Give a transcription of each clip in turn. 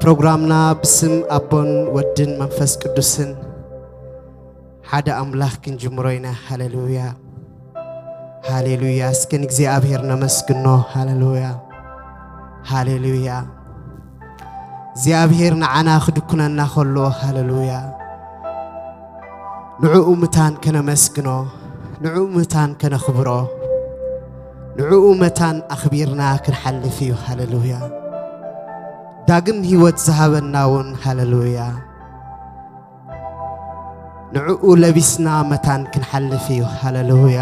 ፕሮግራምና ብስም ኣቦን ወድን መንፈስ ቅዱስን ሓደ ኣምላኽ ክንጅምሮ ኢና። ሃሌሉያ፣ ሃሌሉያ። እስኪ ንእግዚኣብሔር ነመስግኖ። ሃሌሉያ፣ ሃሌሉያ። እግዚኣብሔር ንዓና ክድኩነና ከሎ፣ ሃሌሉያ፣ ንዕኡ ምታን ከነመስግኖ፣ ንዕኡ ምታን ከነኽብሮ፣ ንዕኡ መታን ኣኽቢርና ክንሓልፍ እዩ። ሃሌሉያ። ዳግም ህይወት ዝሃበና እውን፣ ሃሌሉያ፣ ንዕኡ ለቢስና መታን ክንሓልፍ እዩ። ሃሌሉያ።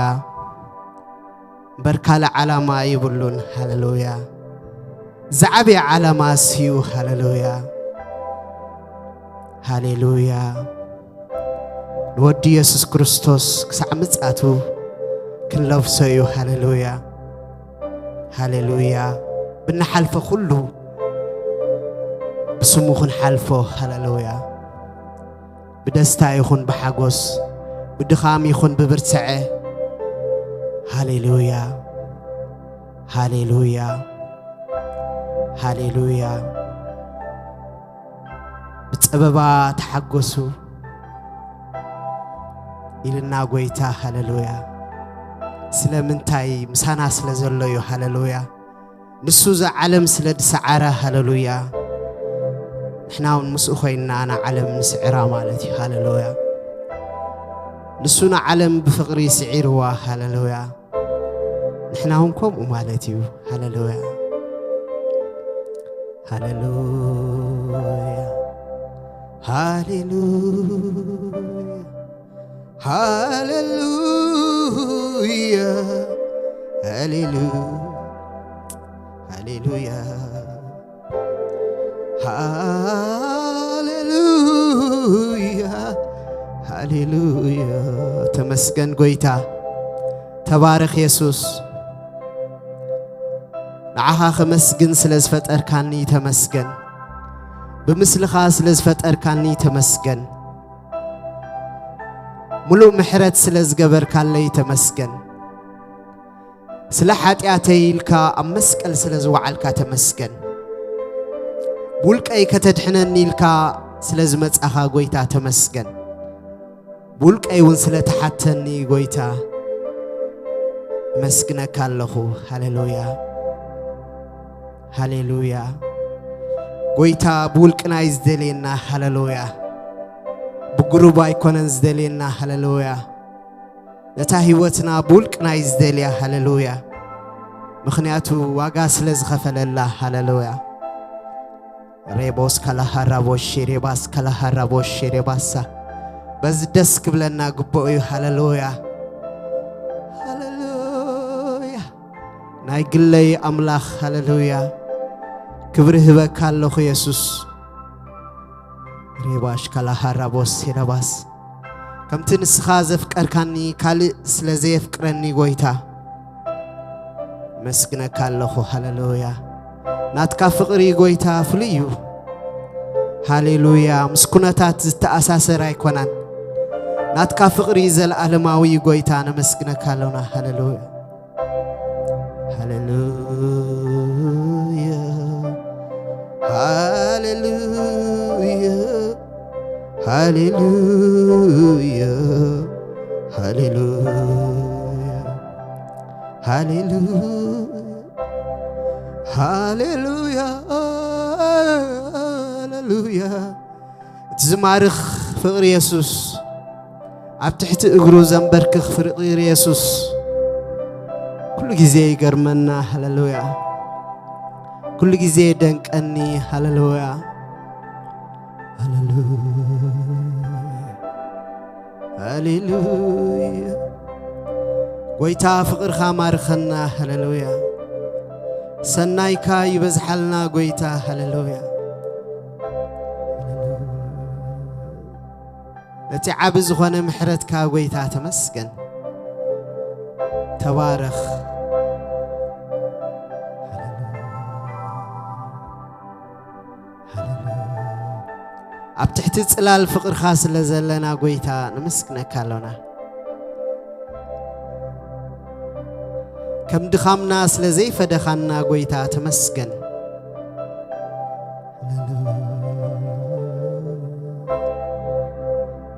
እምበር ካልእ ዓላማ የብሉን። ሃሌሉያ። ዝዓበየ ዓላማ እሱ እዩ። ሃሌሉያ፣ ሃሌሉያ። ንወዲ የሱስ ክርስቶስ ክሳዕ ምጽኣቱ ክንለብሶ እዩ። ሃሌሉያ፣ ሃሌሉያ። ብንሓልፎ ኩሉ ብስሙ ክንሓልፎ። ሃሌሉያ። ብደስታ ይኹን ብሓጎስ፣ ብድኻም ይኹን ብብርትዐ። ሃሌሉያ፣ ሃሌሉያ፣ ሃሌሉያ። ብጸበባ ተሓጎሱ ኢልና ጎይታ። ሃሌሉያ። ስለምንታይ? ምሳና ስለ ዘሎ እዩ። ሃሌሉያ። ንሱ እዛ ዓለም ስለ ዝሰዓራ፣ ሃሌሉያ፣ ንሕና እውን ምስኡ ኮይንና ንዓለም ንስዕራ ማለት እዩ። ሃሌሉያ። ንሱ ንዓለም ብፍቕሪ ስዒርዋ። ሃሌሉያ። ንሕና እውን ከምኡ ማለት እዩ። ሃሌሉያ፣ ሃሌሉያ፣ ሃሌሉያ፣ ሃሌሉያ፣ ሃሌሉያ፣ ሃሌሉያ፣ ሃሌሉያ፣ ሃሌሉያ። ተመስገን ጎይታ፣ ተባረኽ የሱስ። ንዓኻ ከመስግን ስለ ዝፈጠርካኒ ተመስገን። ብምስልኻ ስለ ዝፈጠርካኒ ተመስገን። ሙሉእ ምሕረት ስለ ዝገበርካለይ ተመስገን። ስለ ሓጢኣተይ ኢልካ ኣብ መስቀል ስለ ዝወዓልካ ተመስገን። ብውልቀይ ከተድሕነኒ ኢልካ ስለ ዝመጻኻ ጎይታ ተመስገን። ብውልቀይ እውን ስለ ተሓተኒ ጎይታ እመስግነካ ኣለኹ። ሃሌሉያ፣ ሃሌሉያ። ጎይታ ብውልቅና እዩ ዝደልየና። ሃሌሉያ። ብግሩብ ኣይኮነን ዝደልየና። ሃሌሉያ። ነታ ህይወትና ብውልቅና እዩ ዝደልያ። ሃሌሉያ። ምኽንያቱ ዋጋ ስለ ዝኸፈለላ። ሃሌሉያ። ሬቦስ ካላሃራቦሽ ሬባስ ካላሃራቦሽ ሬባሳ። በዚ ደስ ክብለና ግቡእ እዩ። ሃሌሉያ፣ ሃሌሉያ። ናይ ግለይ ኣምላኽ፣ ሃሌሉያ። ክብሪ ህበካ ኣለኹ የሱስ። ሬባሽ ካላሃራቦስ ሴዳባስ። ከምቲ ንስኻ ዘፍቀርካኒ ካልእ ስለ ዘየፍቅረኒ ጎይታ መስግነካ ኣለኹ። ሃሌሉያ። ናትካ ፍቕሪ ጎይታ ፍሉይ እዩ። ሃሌሉያ። ምስ ኩነታት ዝተኣሳሰር ኣይኮናን። ናትካ ፍቕሪ ዘለኣለማዊ እዩ ጎይታ፣ ነመስግነካ ኣለና። ሃሌሉያ፣ ሃሌሉያ፣ ሃሌሉያ፣ ሃሌሉያ፣ ሃሌሉያ፣ ሃሌሉያ፣ ሃሌሉያ፣ ሃሌሉያ። እቲ ዝማርኽ ፍቕሪ የሱስ፣ ኣብ ትሕቲ እግሩ ዘንበርክኽ ፍቕሪ የሱስ ኩሉ ግዜ ይገርመና። ሃሌሉያ። ኩሉ ግዜ ደንቀኒ። ሃሌሉያ፣ ሃሌሉያ፣ ሃሌሉያ። ጎይታ ፍቕርኻ ማርኸና። ሃሌሉያ። ሰናይካ ይበዝሓልና ጎይታ። ሃሌሉያ። ነቲ ዓቢ ዝኾነ ምሕረትካ ጎይታ ተመስገን። ተባረኽ። ኣብ ትሕቲ ጽላል ፍቕርኻ ስለ ዘለና ጎይታ ነመስግነካ ኣሎና። ከም ድኻምና ስለ ዘይፈደኻና ጎይታ ተመስገን።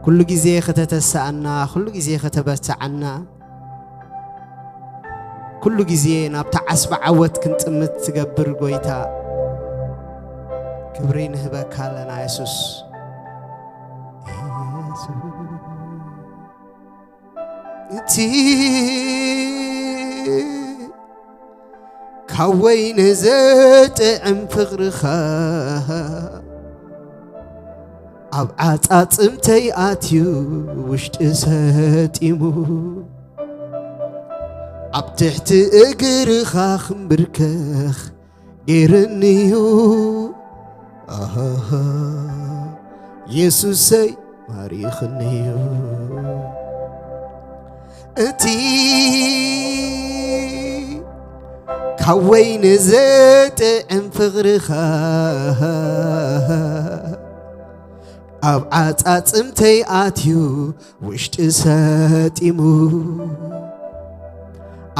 ኩሉ ግዜ ከተተስኣና፣ ኩሉ ግዜ ከተበርትዓና፣ ኩሉ ግዜ ናብታ ዓስቢ ዓወት ክንጥምት ትገብር ጎይታ፣ ክብሪ ንህበካ ኣለና የሱስ። እቲ ካብ ወይኒ ዘጥዕም ፍቕርኻ ኣብ ዓጻጽምተይ ኣትዩ ውሽጢ ሰጢሙ ኣብ ትሕቲ እግርኻ ክንብርከኽ ገይርኒዩ ኣሃሃ የሱሰይ ማሪኽኒዩ። እቲ ካብ ወይኒ ዘጥዕም ፍቕርኻ ኣብ ዓጻጽምተይ ኣትዩ ውሽጢ ሰጢሙ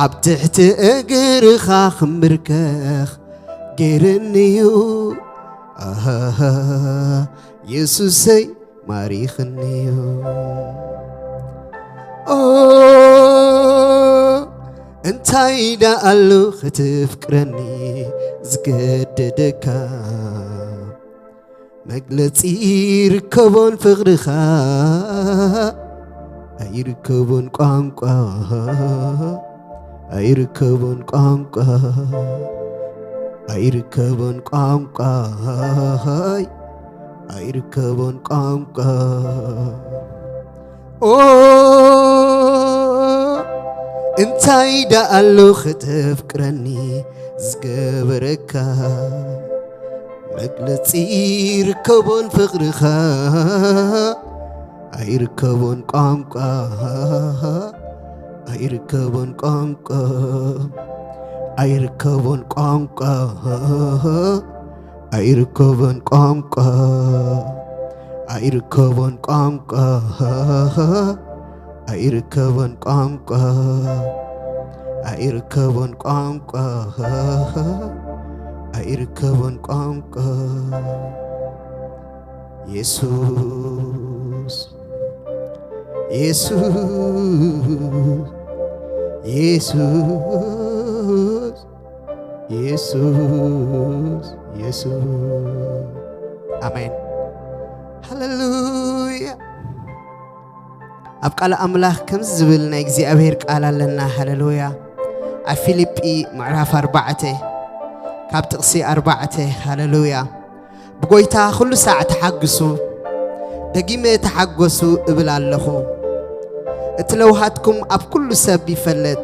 ኣብ ትሕቲ እግርኻ ክምብርከኽ ገይርኒዩ ኣሃሃ የሱሰይ ማሪኽኒዩ። ኦ እንታይ ደኣ ኣሎ ክትፍቅረኒ ዝገደደካ መግለጺ ይርከቦን ፍቕርኻ ኣይርከቦን ቋንቋ ኣይርከቦን ቋንቋ ኣይርከቦን ቋንቋ ኣይርከቦን ቋንቋ ኦ እንታይ ደኣ ኣሎ ከተፍቅረኒ ዝገበረካ መግለጺ ይርከቦን ፍቕርኻ ኣይርከቦን ቋንቋ ኣይርከቦን ቋንቋ ኣይርከቦን ቋንቋ ኣይርከቦን ቋንቋ ኣይርከቦን ቋንቋ ኣይርከቦን ቋንቋ ኣይርከቦን ቋንቋ ኣይርከቦን ቋንቋ የሱስ የሱስ የሱስ የሱስ የሱስ ኣሜን። ሃሌሉያ። ኣብ ቃል ኣምላኽ ከምዚ ዝብል ናይ እግዚኣብሔር ቃል ኣለና። ሃሌሉያ። ኣብ ፊልጲ ምዕራፍ ኣርባዕተ ካብ ጥቕሲ ኣርባዕተ። ሃሌሉያ። ብጎይታ ኩሉ ሳዕ ተሓግሱ፣ ደጊመ ተሓጎሱ እብል ኣለኹ። እቲ ለውሃትኩም ኣብ ኩሉ ሰብ ይፈለጥ፣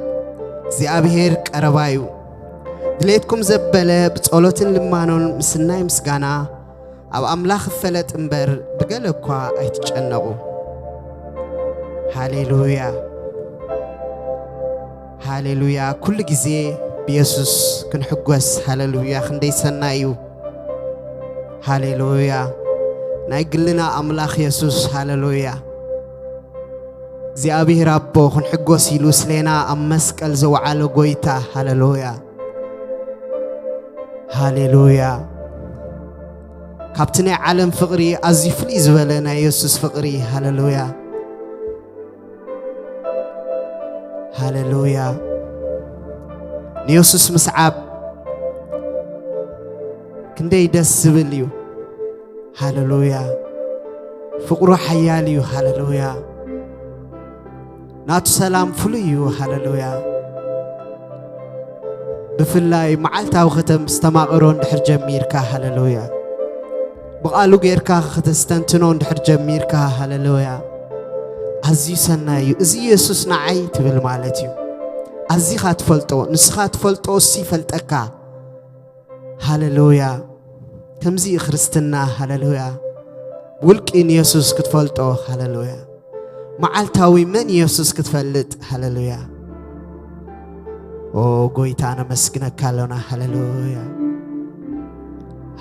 እግዚኣብሔር ቀረባ እዩ። ድሌትኩም ዘበለ ብጸሎትን ልማኖን ምስናይ ምስጋና ኣብ ኣምላኽ ይፈለጥ እምበር ብገለ እኳ ኣይትጨነቑ። ሃሌሉያ። ሃሌሉያ። ኩሉ ግዜ ብየሱስ ክንሕጎስ። ሃሌሉያ። ክንደይ ሰናይ እዩ። ሃሌሉያ። ናይ ግልና ኣምላኽ የሱስ። ሃሌሉያ። እግዚኣብሔር ኣቦ ክንሕጎስ ኢሉ ስሌና ኣብ መስቀል ዘወዓለ ጎይታ። ሃሌሉያ። ሃሌሉያ። ካብቲ ናይ ዓለም ፍቕሪ ኣዝዩ ፍልይ ዝበለ ናይ የሱስ ፍቕሪ። ሃሌሉያ። ሃሌሉያ። ንየሱስ ምስዓብ ክንደይ ደስ ዝብል እዩ። ሃሌሉያ። ፍቕሩ ሓያል እዩ። ሃሌሉያ። ናቱ ሰላም ፍሉይ እዩ። ሃሌሉያ። ብፍላይ መዓልታዊ ከተስተማቕሮ እንድሕር ጀሚርካ። ሃሌሉያ። ብቓሉ ጌርካ ከተስተንትኖ እንድሕር ጀሚርካ። ሃሌሉያ። ኣዝዩ ሰናይ እዩ። እዚ የሱስ ንዓይ ትብል ማለት እዩ። ኣዚኻ ትፈልጦ፣ ንስኻ ትፈልጦ፣ እሱ ይፈልጠካ። ሃሌሉያ። ከምዚ እዩ ክርስትና። ሃሌሉያ። ውልቂ ንየሱስ ክትፈልጦ። ሃሌሉያ። መዓልታዊ መን የሱስ ክትፈልጥ። ሃሌሉያ። ኦ ጎይታ ነመስግነካ ኣሎና። ሃሌሉያ።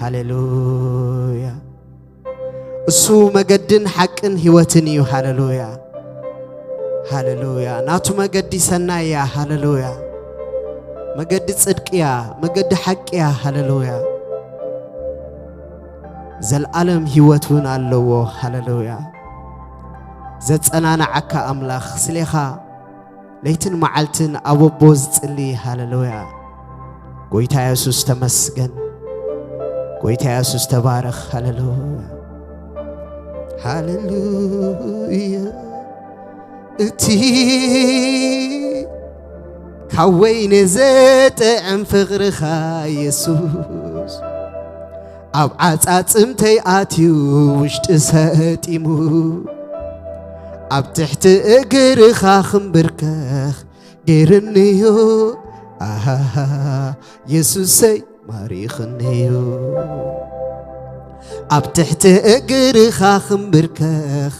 ሃሌሉያ። እሱ መገድን ሓቅን ህይወትን እዩ። ሃሌሉያ። ሃሌሉያ። ናቱ መገዲ ሰናይ እያ። ሃሌሉያ። መገዲ ጽድቂ እያ። መገዲ ሓቂ እያ። ሃሌሉያ። ዘልኣለም ህይወት እውን ኣለዎ። ሃሌሉያ። ዘጸናንዓካ ኣምላኽ፣ ስሌኻ ለይትን መዓልትን ኣብ ኣቦ ዝጽሊ። ሃሌሉያ። ጎይታ የሱስ ተመስገን። ጎይታ የሱስ ተባረኽ። ሃሌሉያ። ሃሌሉያ። እቲ ካብ ወይኒ ዘጥዕም ፍቕርኻ የሱስ፣ ኣብ ዓጻጽምተይ ኣትዩ ውሽጢ ሰጢሙ፣ ኣብ ትሕቲ እግርኻ ክምብርከኽ ገይርኒዮ። ኣሃሃ፣ የሱሰይ ማሪኽኒዮ። ኣብ ትሕቲ እግርኻ ክምብርከኽ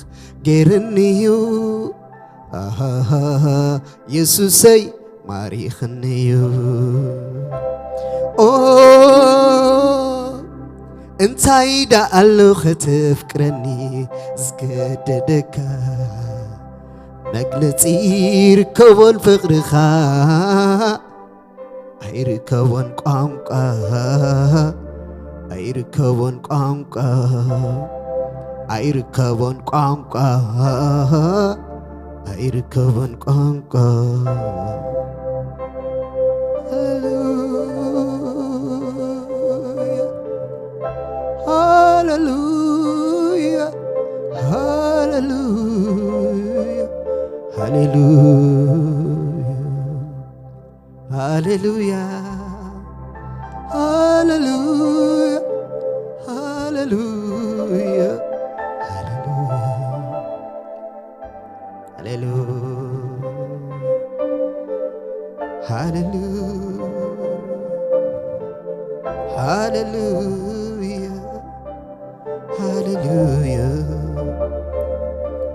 ገይርኒዮ። ኣሃሃ፣ የሱሰይ ማሪኽኒዩ። ኦ፣ እንታይ ደኣ ኣሎ ከተፍቅረኒ ዝገደደካ? መግለጺ ይርከቦን ፍቕርኻ፣ ኣይርከቦን ቋንቋ፣ ኣይርከቦን ቋንቋ፣ ኣይርከቦን ቋንቋ፣ ኣይርከቦን ቋንቋ። ሃሌሉያ፣ ሃሌሉያ፣ ሃሌሉያ፣ ሃሌሉያ። ሃሌሉያ፣ ሃሌሉያ፣ ሃሌሉያ፣ ሃሌሉያ፣ ሃሌሉያ፣ ሃሌሉያ፣ ሃሌሉያ። ሃሌሉያ፣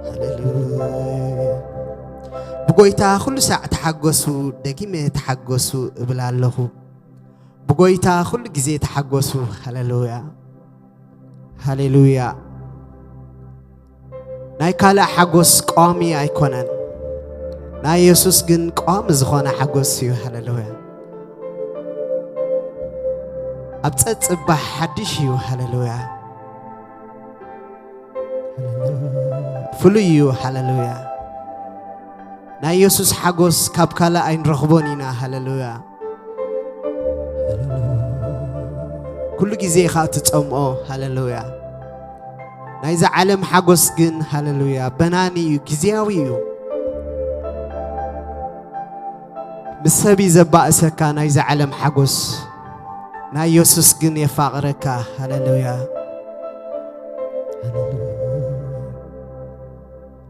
ሃሌሉያ። ብጎይታ ኩሉ ሳዕ ተሓጎሱ፣ ደጊመ ተሓጎሱ እብል ኣለኹ። ብጎይታ ኩሉ ግዜ ተሓጎሱ። ሃሌሉያ፣ ሃሌሉያ። ናይ ካልእ ሓጎስ ቀዋሚ ኣይኮነን። ናይ የሱስ ግን ቀዋሚ ዝኾነ ሓጎስ እዩ። ሃሌሉያ። ኣብ ጸጽባሕ ሓድሽ እዩ። ሃሌሉያ። ፍሉይ እዩ። ሃሌሉያ። ናይ የሱስ ሓጎስ ካብ ካልእ ኣይንረኽቦን ኢና። ሃሌሉያ። ኩሉ ግዜ ኢኻ እትጸምኦ። ሃሌሉያ። ናይዛ ዓለም ሓጎስ ግን፣ ሃሌሉያ፣ በናኒ እዩ፣ ግዝያዊ እዩ። ምስ ሰብ እዩ ዘባእሰካ ናይዛ ዓለም ሓጎስ። ናይ የሱስ ግን የፋቕረካ። ሃሌሉያ።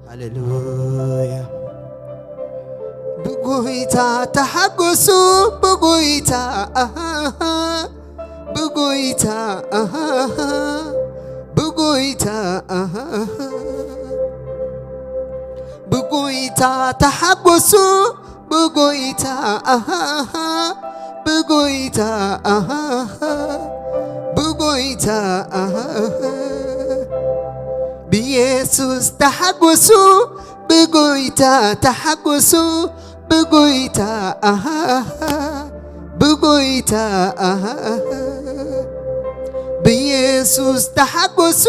ሃሌሉያ። ብጎይታ ተሓጎሱ፣ ብጎይታ፣ ኣሃሃ፣ ብጎይታ፣ ኣሃሃ፣ ብጎይታ፣ ኣሃሃ፣ ብጎይታ ተሓጎሱ፣ ብጎይታ፣ ኣሃሃ፣ ብጎይታ፣ ኣሃሃ፣ ብጎይታ፣ ኣሃሃ። ብየሱስ ተሓጎሱ፣ ብጎይታ ተሓጎሱ፣ ብጎይታ፣ ኣሃሃ፣ ብጎይታ፣ ኣሃሃ። ብየሱስ ተሓጎሱ፣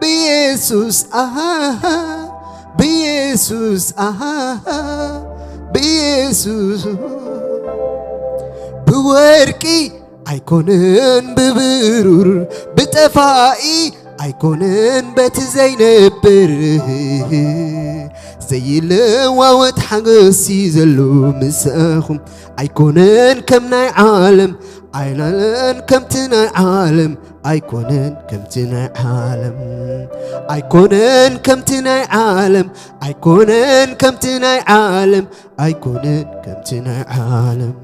ብየሱስ፣ ኣሃሃ፣ ብየሱስ፣ ኣሃሃ፣ ብየሱስ። ብወርቂ ኣይኮነን ብብሩር፣ ብጠፋኢ ኣይኮነን በቲ ዘይነብር፣ ዘይለዋወጥ ሓጎስ እዩ ዘሎ ምሳኹም። ኣይኮነን ከም ናይ ዓለም፣ ኣይኮነን ከምቲ ናይ ዓለም፣ ኣይኮነን ከምቲ ናይ ዓለም፣ ኣይኮነን ከምቲ ናይ ዓለም፣ ኣይኮነን ከምቲ ናይ ዓለም፣ ኣይኮነን ከምቲ ናይ ዓለም።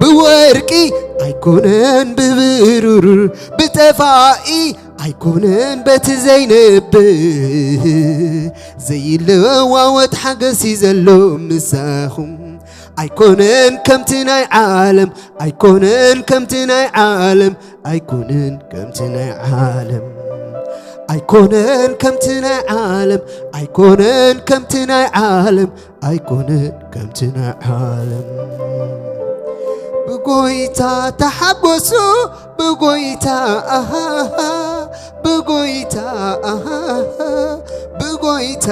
ብወርቂ ኣይኮነን ብብሩር፣ ብጠፋኢ ኣይኮነን በቲ ዘይነብር፣ ዘይለዋወጥ ሓገሲ ዘሎ ምሳኹም። ኣይኮነን ከምቲ ናይ ዓለም፣ ኣይኮነን ከምቲ ናይ ዓለም፣ ኣይኮነን ከምቲ ናይ ዓለም፣ ኣይኮነን ከምቲ ናይ ዓለም፣ ኣይኮነን ከምቲ ናይ ዓለም፣ ኣይኮነን ከምቲ ናይ ዓለም። ብጎይታ ተሓጎሱ፣ ብጎይታ ኣሃሃ፣ ብጎይታ ኣሃሃ፣ ብጎይታ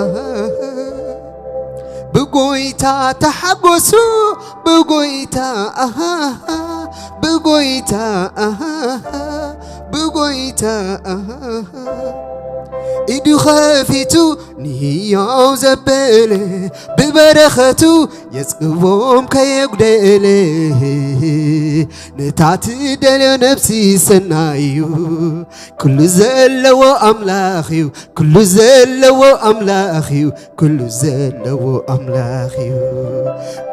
ኣሃሃ፣ ብጎይታ ተሓጎሱ፣ ብጎይታ ኣሃሃ፣ ብጎይታ ኣሃሃ፣ ብጎይታ ኣሃሃ። ኢዱ ኸፊቱ ንህያው ዘበለ፣ ብበረኸቱ የጽግቦም ከየጉደለ። ነታ ትደልዮ ነፍሲ ሰናይ እዩ። ኩሉ ዘለዎ ኣምላኽ እዩ፣ ኩሉ ዘለዎ ኣምላኽ እዩ፣ ኩሉ ዘለዎ ኣምላኽ እዩ።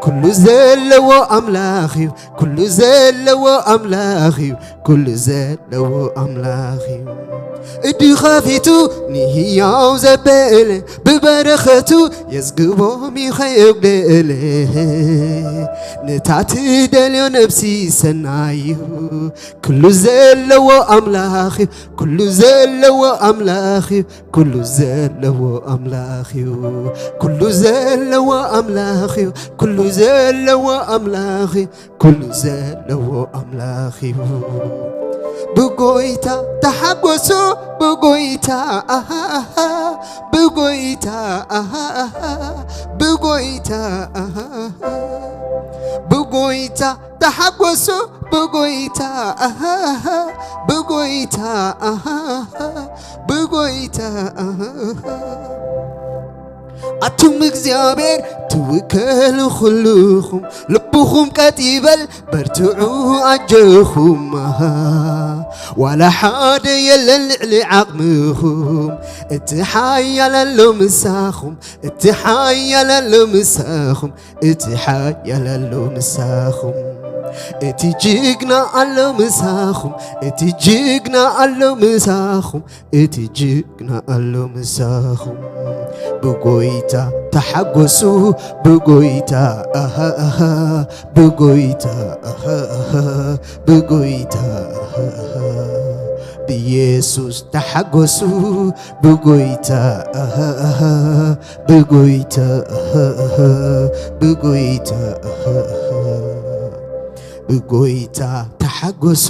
ኩሉ ዘለዎ ኣምላኽ እዩ፣ ኩሉ ዘለዎ ኣምላኽ እዩ፣ ኩሉ ዘለዎ ኣምላኽ እዩ። እዲ ኸፊቱ ንህያው ዘበለ፣ ብበረኸቱ የዝግቦም እዩ ኸየጉደለ። ነታ ትደልዮ ነፍሲ ሰናይ እዩ፣ ኩሉ ዘለዎ ኣምላኽ እዩ፣ ኩሉ ዘለዎ ኣምላኽ እዩ፣ ኩሉ ዘለዎ ኣምላኽ እዩ፣ ኩሉ ዘለዎ ኣምላኽ እዩ፣ ኩሉ ዘለዎ ኣምላኽ እዩ፣ ኩሉ ዘለዎ ኣምላኽ እዩ። ብጎይታ ተሓጎሱ፣ ብጎይታ ኣሃሃ፣ ብጎይታ ኣሃሃ፣ ብጎይታ ኣሃሃ፣ ብጎይታ ተሓጎሱ፣ ብጎይታ ኣሃሃ፣ ብጎይታ ኣሃሃ፣ ብጎይታ ኣሃሃ። ኣቱም እግዚኣብሔር ትውከሉ ኩልኹም፣ ልብኹም ቀጥ ይበል፣ በርትዑ ኣጆኹም። ኣሃ፣ ዋላ ሓደ የለን ልዕሊ ዓቕምኹም፣ እቲ ሓያል ኣሎ ምሳኹም፣ እቲ ሓያል ኣሎ ምሳኹም፣ እቲ ሓያል ኣሎ ምሳኹም፣ እቲ ጅግና ኣሎ ምሳኹም፣ እቲ ጅግና ኣሎ ምሳኹም፣ እቲ ጅግና ኣሎ ምሳኹም። ብጎይታ ተሓጎሱ፣ ብጎይታ ኣሃ ኣሃ፣ ብጎይታ ኣሃ ኣሃ፣ ብጎይታ ኣሃ ኣሃ። ብኢየሱስ ተሓጎሱ፣ ብጎይታ ኣሃ ኣሃ፣ ብጎይታ ኣሃ ኣሃ፣ ብጎይታ ኣሃ ኣሃ። ብጎይታ ተሓጎሱ፣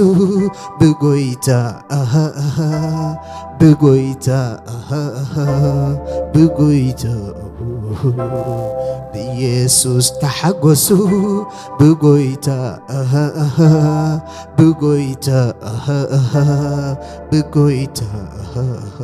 ብጎይታ ኣሃ ኣሃ፣ ብጎይታ ኣሃ ኣሃ፣ ብጎይታ ኣሃ ኣሃ። ብኢየሱስ ተሓጎሱ፣ ብጎይታ ኣሃ ኣሃ፣ ብጎይታ ኣሃ ኣሃ፣ ብጎይታ ኣሃ ኣሃ።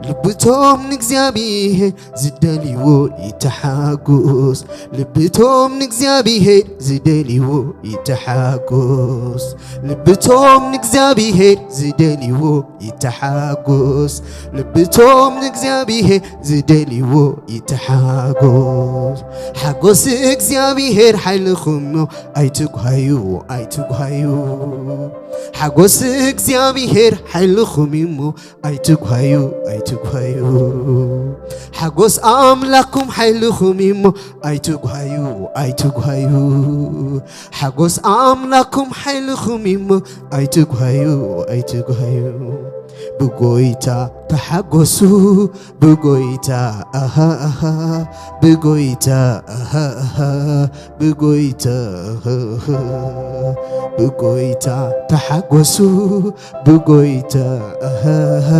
ልብቶም ንእግዚኣብሔር ዝደልይዎ ይተሓጎስ፣ ልብቶም ንእግዚኣብሔር ዝደልይዎ ይተሓጎስ፣ ልብቶም ንእግዚኣብሔር ዝደልይዎ ይተሓጎስ፣ ልብቶም ንእግዚኣብሔር ዝደልይዎ ይተሓጎስ። ሓጎስ እግዚኣብሔር ሓይልኹም እሞ ኣይትጓዩ፣ ኣይትጓዩ። ሓጎስ እግዚኣብሔር ሓይልኹም እሞ ኣይትጓዩ፣ ኣይትጓዩ። ሓጎስ ኣምላኽኩም ሓይልኹም እሞ ኣይትጓዩ፣ ኣይትጓዩ። ሓጎስ ኣምላኽኩም ሓይልኹም እሞ ኣይትጓዩ፣ ኣይትጓዩ። ብጎይታ ተሓጎሱ፣ ብጎይታ ኣሃ ኣሃ፣ ብጎይታ ኣሃ ኣሃ፣ ብጎይታ ኣሃ ኣሃ። ብጎይታ ተሓጎሱ፣ ብጎይታ ኣሃ ኣሃ፣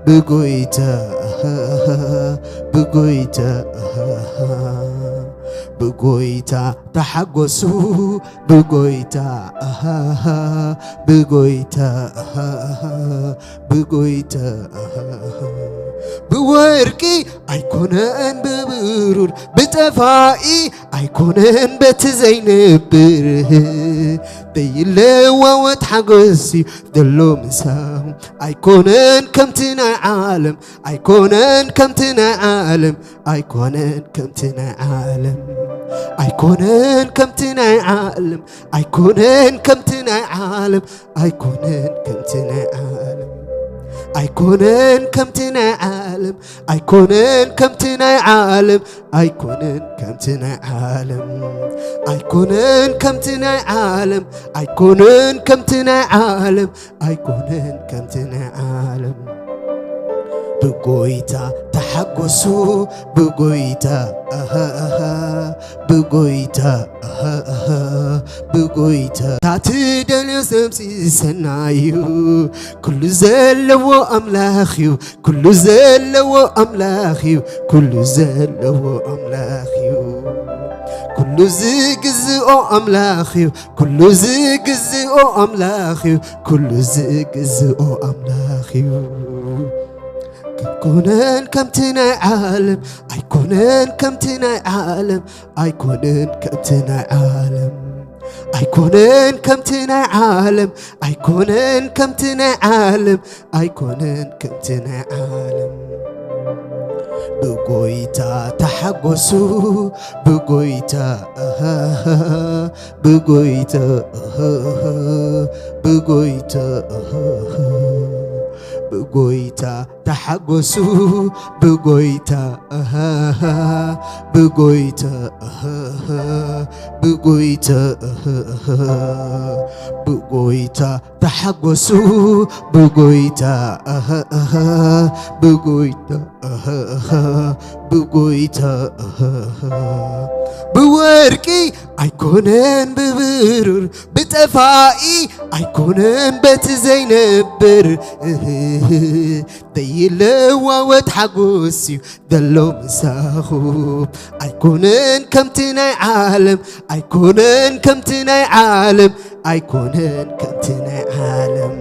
ብጎይታ ኣሃ ኣሃ፣ ብጎይታ ኣሃ ኣሃ። ብጎይታ ተሓጎሱ፣ ብጎይታ ኣሃ ኣሃ፣ ብጎይታ ኣሃ ኣሃ፣ ብጎይታ ኣሃ ኣሃ። ብወርቂ ኣይኮነን ብብሩር፣ ብጠፋኢ ኣይኮነን በቲ ዘይነብር፣ ዘይለዋወጥ ሓጎስ እዩ ዘሎ ምሳኹም። ኣይኮነን ከምቲ ናይ ዓለም፣ ኣይኮነን ከምቲ ናይ ዓለም፣ ኣይኮነን ከምቲ ናይ ዓለም፣ ኣይኮነን ከምቲ ናይ ዓለም፣ ኣይኮነን ከምቲ ናይ ዓለም፣ ኣይኮነን ከምቲ ናይ ዓለም፣ ኣይኮነን ከምቲ ናይ ዓለም፣ ኣይኮነን ከምቲ ናይ ዓለም፣ ኣይኮነን ከምቲ ናይ ዓለም፣ ኣይኮነን ከምቲ ናይ ዓለም፣ ኣይኮነን ከምቲ ናይ ዓለም፣ ኣይኮነን ከምቲ ናይ ዓለም። ብጎይታ ተሓ ሓጎሱ ብጎይታ ኣሃ ኣሃ ብጎይታ ኣሃ ኣሃ ብጎይታ ታትደልዮ ነብሲ ሰናዩ ኩሉ ዘለዎ ኣምላኽ እዩ ኩሉ ዘለዎ ኣምላኽ እዩ ኩሉ ዘለዎ ኣምላኽ እዩ ኩሉ ዝግዝኦ ኣምላኽ እዩ ኩሉ ዝግዝኦ ኣምላኽ እዩ ኩሉ ዝግዝኦ ኣምላኽ እዩ ኣይኮነን ከምቲ ናይ ዓለም ኣይኮነን ከምቲ ናይ ዓለም ኣይኮነን ከምቲ ናይ ዓለም ኣይኮነን ከምቲ ናይ ዓለም ኣይኮነን ከምቲ ናይ ዓለም ኣይኮነን ከምቲ ናይ ዓለም ብጎይታ ተሓጎሱ ብጎይታ ኣሃሃ ብጎይታ ኣሃሃ ብጎይታ ኣሃሃ ብጎይታ ተሓጎሱ ብጎይታ ኣሃሃ ብጎይታ ኣሃሃ ብጎይታ ኣሃሃ ብጎይታ ተሓጎሱ ብጎይታ ኣሃሃ ብጎይታ ኣሃሃ ብጎይታ ኣሃሃ ብወርቂ ኣይኮነን ብብሩር ብጠፋኢ ኣይኮነን በቲ ዘይነብር እህህህ ዘይለዋወጥ ሓጎስ እዩ ዘሎ ምሳኹም ኣይኮነን ከምቲ ናይ ዓለም ኣይኮነን ከምቲ ናይ ዓለም ኣይኮነን ከምቲ ናይ ዓለም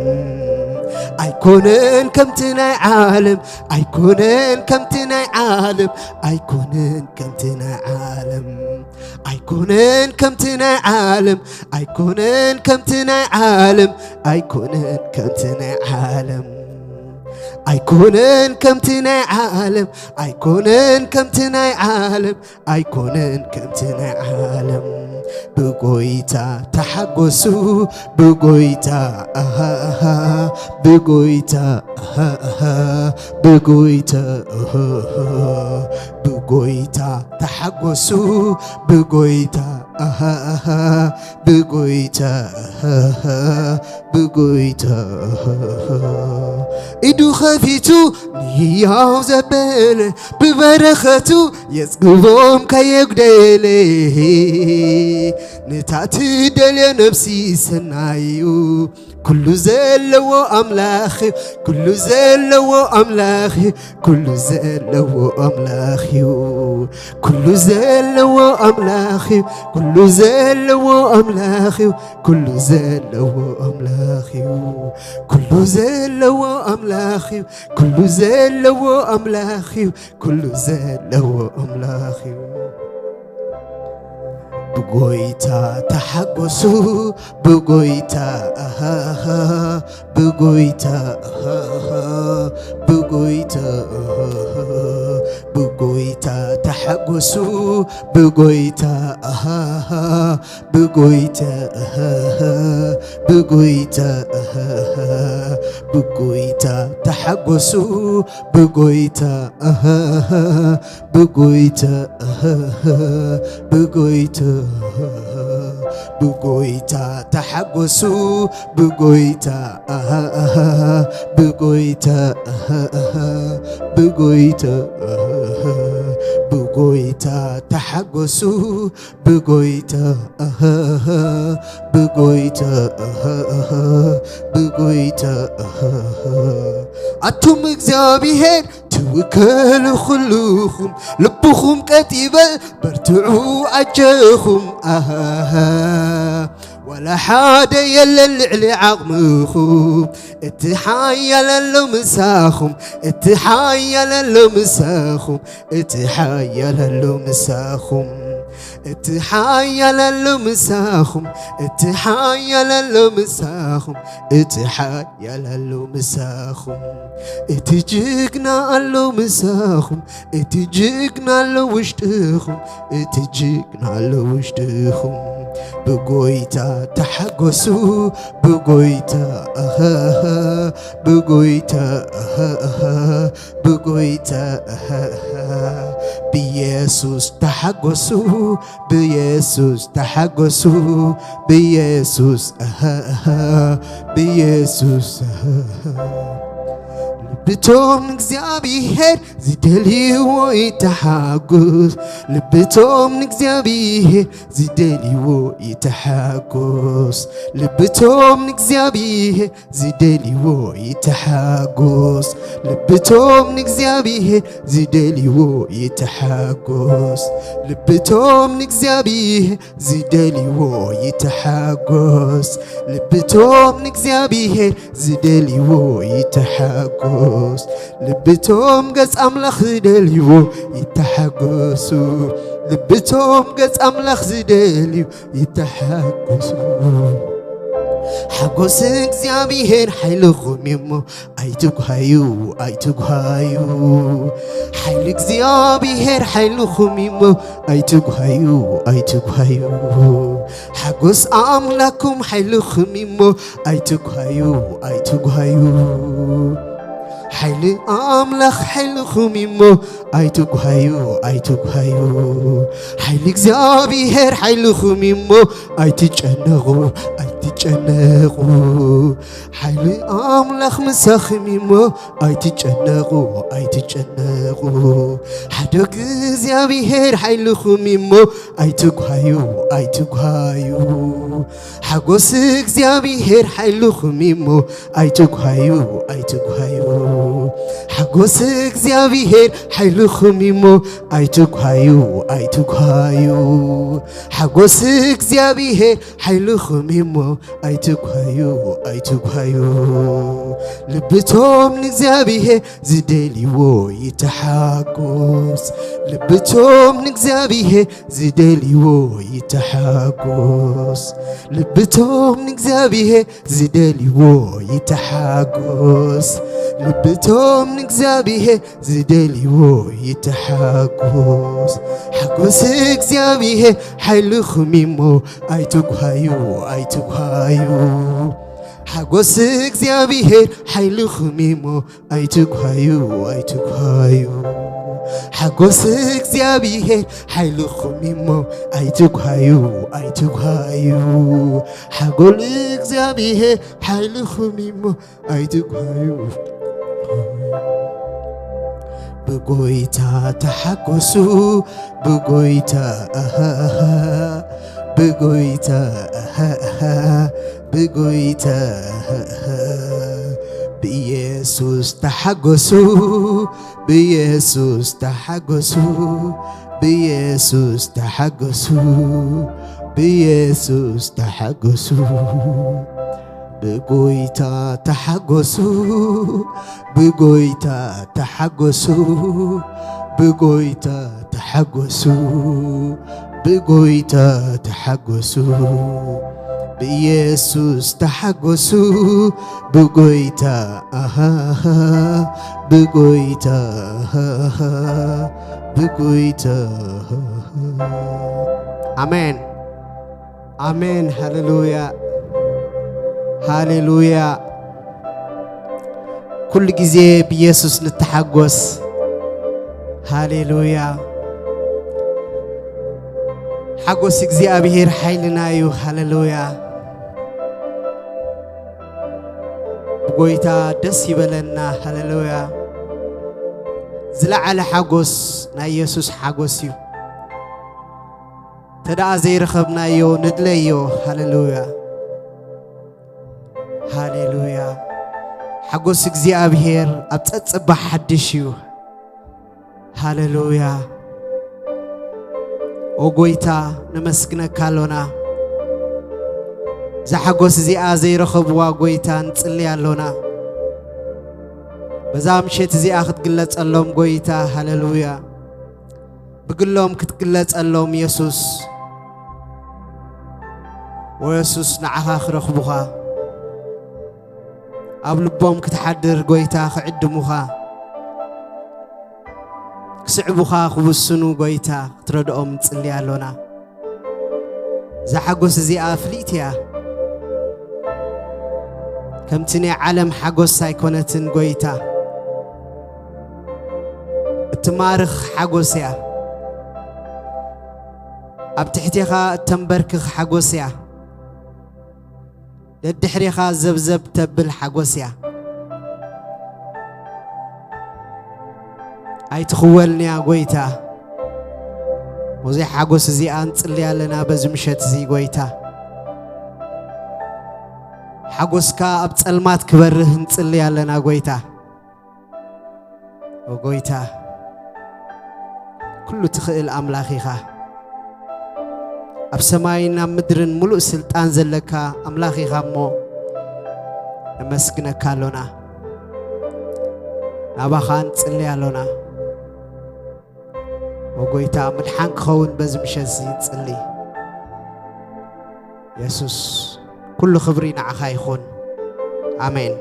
ኣይኮነን ከምቲ ናይ ዓለም ኣይኮነን ከምቲ ናይ ዓለም ኣይኮነን ከምቲ ናይ ዓለም ኣይኮነን ከምቲ ናይ ዓለም ኣይኮነን ከምቲ ናይ ዓለም ኣይኮነን ከምቲ ናይ ዓለም ኣይኮነን ከምቲ ናይ ዓለም ኣይኮነን ከምቲ ናይ ዓለም ኣይኮነን ከምቲ ናይ ዓለም ብጎይታ ተሓጎሱ ብጎይታ ኣሃሃ ብጎይታ ኣሃሃ ብጎይታ ኣሃሃ ብጎይታ ተሓጎሱ ብጎይታ ኣሃሃ ብጎይታ ኣሃሃ ብጎይታ ኣሃሃ ኢዱ ኸፊቱ ንህያው ዘበለ ብበረኸቱ የጽግቦም ከየጉደለ ንታ ትደልዮ ነብሲ ሰናዩ ኩሉ ዘለዎ ኣምላኽ እዩ ኩሉ ዘለዎ ኣምላኽ እዩ ኩሉ ዘለዎ ኣምላኽ እዩ ኩሉ ዘለዎ ኣምላኽ እዩ ኩሉ ዘለዎ ኣምላኽ እዩ ኩሉ ዘለዎ ኣምላኽ እዩ ኩሉ ዘለዎ ኣምላኽ እዩ ኩሉ ዘለዎ ኣምላኽ እዩ ኩሉ ዘለዎ ኣምላኽ እዩ ብጎይታ ተሓጎሱ ብጎይታ ኣሃሃ ብጎይታ ኣሃሃ ብጎይታ ኣሃሃ ብጎይታ ተሓጎሱ ብጎይታ ኣሃሃ ብጎይታ ኣሃሃ ብጎይታ ኣሃሃ ብጎይታ ተሓጎሱ ብጎይታ ኣሃሃ ብጎይታ ኣሃሃ ብጎይታ ኣሃሃ ብጎይታ ተሓጎሱ ብጎይታ ኣሃሃ ብጎይታ ኣሃሃ ብጎይታ ኣሃሃ ብጎይታ ተሓጎሱ ብጎይታ ኣሃሃ ብጎይታ ኣሃሃ ብጎይታ ኣሃሃ ኣቱም እግዚኣብሔር ትውከሉ ኩልኹም ልብኹም ቀጥ ይበል በርትዑ ኣጀኹም ኣሃሃ ዋላ ሓደ የለን ልዕሊ ዓቕምኹም እቲ ሓያል ኣሎ ምሳኹም እቲ ሓያል ኣሎ ምሳኹም እቲ ሓያል ኣሎ ምሳኹም እቲ ሓያል ኣሎ ምሳኹም እቲ ሓያል ኣሎ ምሳኹም እቲ ሓያል ኣሎ ምሳኹም እቲ ጅግና ኣሎ ምሳኹም እቲ ጅግና ኣሎ ውሽጥኹም እቲ ጅግና ኣሎ ውሽጥኹም ብጎይታ ተሓጎሱ ብጎይታ ኣሃሃ ብጎይታ ኣሃሃ ብጎይታ ኣሃሃ ብኢየሱስ ተሓጎሱ፣ ብኢየሱስ ተሓጎሱ፣ ብኢየሱስ፣ እህ፣ እህ፣ ብኢየሱስ፣ እህ፣ እህ። ልብቶም ንእግዚኣብሔር ዝደልይዎ ይተሓጎስ፣ ልብቶም ንእግዚኣብሔር ዝደልይዎ ይተሓጎስ፣ ልብቶም ንእግዚኣብሔር ዝደልይዎ ይተሓጎስ፣ ልብቶም ንእግዚኣብሔር ዝደልይዎ ይተሓጎስ፣ ልብቶም ንእግዚኣብሔር ዝደልይዎ ይተሓጎስ፣ ልብቶም ንእግዚኣብሔር ዝደልይዎ ይተሓጎስ፣ ልብቶም ገጽ ኣምላኽ ዝደልይዎ ይተሓጎሱ፣ ልብቶም ገጽ ኣምላኽ ዝደልዩ ይተሓጎሱ። ሓጎስ እግዚኣብሔር ሓይልኹም እዩሞ ኣይትጉሃዩ፣ ኣይትጉሃዩ። ሓይሊ እግዚኣብሔር ሓይልኹም እዩሞ ኣይትጉሃዩ፣ ኣይትጉሃዩ። ሓጎስ ኣምላኩም ሓይልኹም እዩሞ ኣይትጉሃዩ፣ ኣይትጉሃዩ። ሓይሊ ኣምላኽ ሓይልኹም እዩሞ ኣይትጉሃዩ፣ ኣይትጉሃዩ። ሓይሊ እግዚኣብሔር ሓይልኹም እዩሞ ኣይትጨነቑ፣ ኣይትጨነቑ። ሓይሊ ኣምላኽ ምሳኹም እዩሞ ኣይትጨነቑ፣ ኣይትጨነቑ። ሓደ እግዚኣብሔር ሓይልኹም እዩሞ ኣይትጉሃዩ፣ ኣይትጉሃዩ። ሓጎስ እግዚኣብሔር ሓይልኹም እዩሞ ኣይትጉሃዩ፣ ኣይትጉሃዩ። ሓጎስ እግዚኣብሔር ሓይልኹም እዩሞ ኣይትጉሃዩ፣ ኣይትጉሃዩ። ሓጎስ እግዚኣብሔር ሓይልኹም እዩሞ ኣይትጉሃዩ፣ ኣይትጉሃዩ። ልብቶም ንእግዚኣብሔር ዝደልይዎ ይተሓጎስ፣ ልብቶም ንእግዚኣብሔር ዝደልይዎ ይተሓጎስ፣ ልብቶም ንእግዚኣብሔር ዝደልይዎ ይተሓጎስ፣ ልብቶም ንእግዚኣብሔር ዝደልይዎ ይተሓጎስ። ሓጎስ እግዚኣብሔር ሓይልኹም እዩሞ ኣይትጉሃዩ፣ ኣይትጉሃዩ። ሓጎስ እግዚኣብሔር ሓይልኹም እዩሞ ኣይትጉሃዩ፣ ኣይትጉሃዩ። ሓጎስ እግዚኣብሔር ሓይልኹም እዩሞ ኣይትጉሃዩ፣ ኣይትጉሃዩ። ሓጎል እግዚኣብሔር ሓይልኹም እዩሞ ኣይትጉሃዩ። ብጎይታ ተሓጎሱ፣ ብጎይታ፣ ኣሃ፣ ኣሃ፣ ብጎይታ፣ ኣሃ፣ ኣሃ፣ ብጎይታ፣ ኣሃ፣ ኣሃ። ብኢየሱስ ተሓጎሱ፣ ብኢየሱስ ተሓጎሱ፣ ብኢየሱስ ተሓጎሱ፣ ብኢየሱስ ተሓጎሱ። ብጎይታ ተሓጎሱ፣ ብጎይታ ተሓጎሱ፣ ብጎይታ ተሓጎሱ፣ ብጎይታ ተሓጎሱ። ብኢየሱስ ተሓጎሱ፣ ብጎይታ፣ ኣሃ፣ ብጎይታ፣ ኣሃ፣ ብጎይታ። ኣሜን፣ ኣሜን። ሃሌሉያ፣ ሃሌሉያ። ኩሉ ግዜ ብኢየሱስ ንተሓጎስ። ሃሌሉያ። ሓጎስ እግዚኣብሔር ሓይልና እዩ። ሃሌሉያ። ብጎይታ ደስ ይበለና። ሃሌሉያ። ዝለዓለ ሓጎስ ናይ ኢየሱስ ሓጎስ እዩ። ተደኣ ዘይረኸብናዮ ንድለዮ። ሃሌሉያ፣ ሃሌሉያ። ሓጎስ እግዚኣብሔር ኣብ ጸጽባ ሓድሽ እዩ። ሃሌሉያ። ኦ ጎይታ፣ ነመስግነካ ኣሎና። እዛ ሓጎስ እዚኣ ዘይረኸብዋ ጎይታ ንጽሊ ኣሎና። በዛ ምሸት እዚኣ ክትግለጸሎም ጎይታ፣ ሃሌሉያ። ብግሎም ክትግለጸሎም የሱስ። ወየሱስ ንዓኻ ክረኽቡኻ፣ ኣብ ልቦም ክትሓድር ጎይታ ክዕድሙኻ፣ ክስዕቡኻ ክውስኑ ጎይታ ክትረድኦም ንጽሊ ኣሎና። እዛ ሓጎስ እዚኣ ፍልይቲ እያ። ከምቲ ናይ ዓለም ሓጎስ ኣይኮነትን ጎይታ። እትማርኽ ሓጎስ እያ። ኣብ ትሕቴኻ እተንበርክኽ ሓጎስ እያ። ደድሕሬኻ ዘብዘብ ተብል ሓጎስ እያ። ኣይትኽወልንያ ጎይታ። በዚ ሓጎስ እዚኣ ንጽሊ ኣለና በዚ ምሸት እዚ ጎይታ። ሓጎስካ ኣብ ጸልማት ክበርህ ንጽሊ ኣለና ጎይታ። ኦ ጎይታ፣ ኩሉ ትኽእል ኣምላኽ ኢኻ። ኣብ ሰማይን ኣብ ምድርን ምሉእ ስልጣን ዘለካ ኣምላኽ ኢኻ እሞ፣ ነመስግነካ ኣሎና። ናባኻ ንጽሊ ኣሎና። ኦ ጎይታ፣ ምድሓን ክኸውን በዚ ምሸት እዚ ንጽሊ። የሱስ፣ ኩሉ ክብሪ ንዓኻ ይኹን። ኣሜን።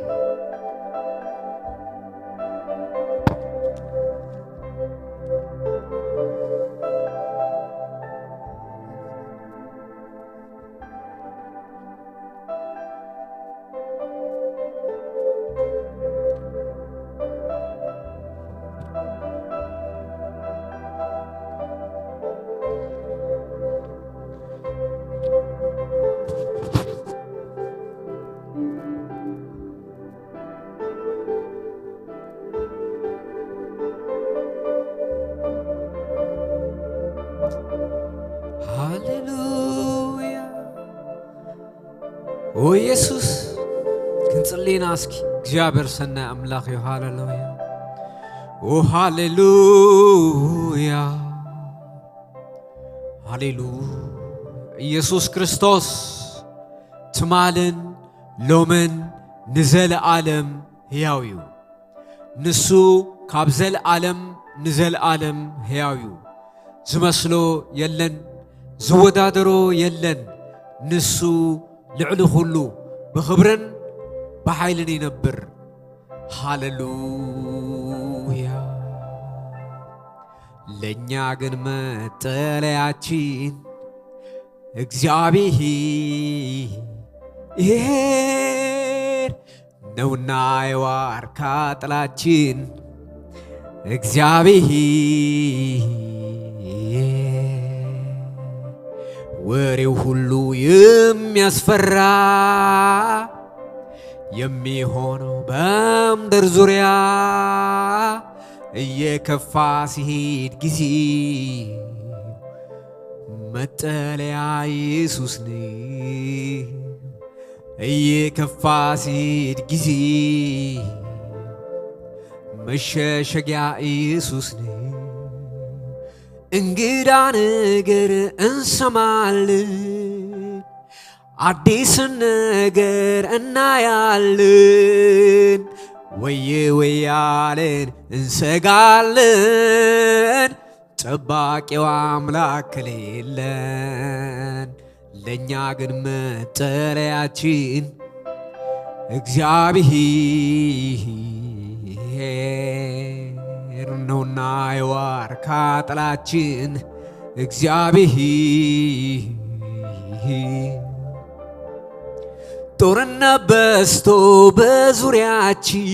ሃሌሉያ። ኦ ኢየሱስ፣ ክንጽሊ ኢና እስኪ። እግዚኣብሔር ሰናይ ኣምላኽ እዩ። ሃሌሉያ። ኦ ሃሌሉያ። ሃሌሉ-፣ ኢየሱስ ክርስቶስ ትማልን ሎምን ንዘለኣለም ሕያው እዩ። ንሱ ካብ ዘለኣለም ንዘለኣለም ሕያው እዩ። ዝመስሎ የለን፣ ዝወዳደሮ የለን። ንሱ ልዕሊ ኩሉ ብኽብርን ብሓይልን ይነብር። ሃሌሉያ። ለእኛ ግን መጠለያችን እግዚአብሔር ነውና የዋርካ ጥላችን እግዚአብሔር ወሬው ሁሉ የሚያስፈራ የሚሆነው በምድር ዙሪያ እየከፋ ሲሄድ ጊዜ መጠለያ ኢየሱስ ነው። እየከፋ ሲሄድ ጊዜ መሸሸጊያ ኢየሱስ ነው። እንግዳ ነገር እንሰማለን፣ አዲስን ነገር እናያለን። ወየ ወያለን እንሰጋለን፣ ጠባቂው አምላክ ከሌለን። ለእኛ ግን መጠለያችን እግዚአብሔር ነውና የዋርካ ጥላችን እግዚአብሔር። ጦርነት በዝቶ በዙሪያችን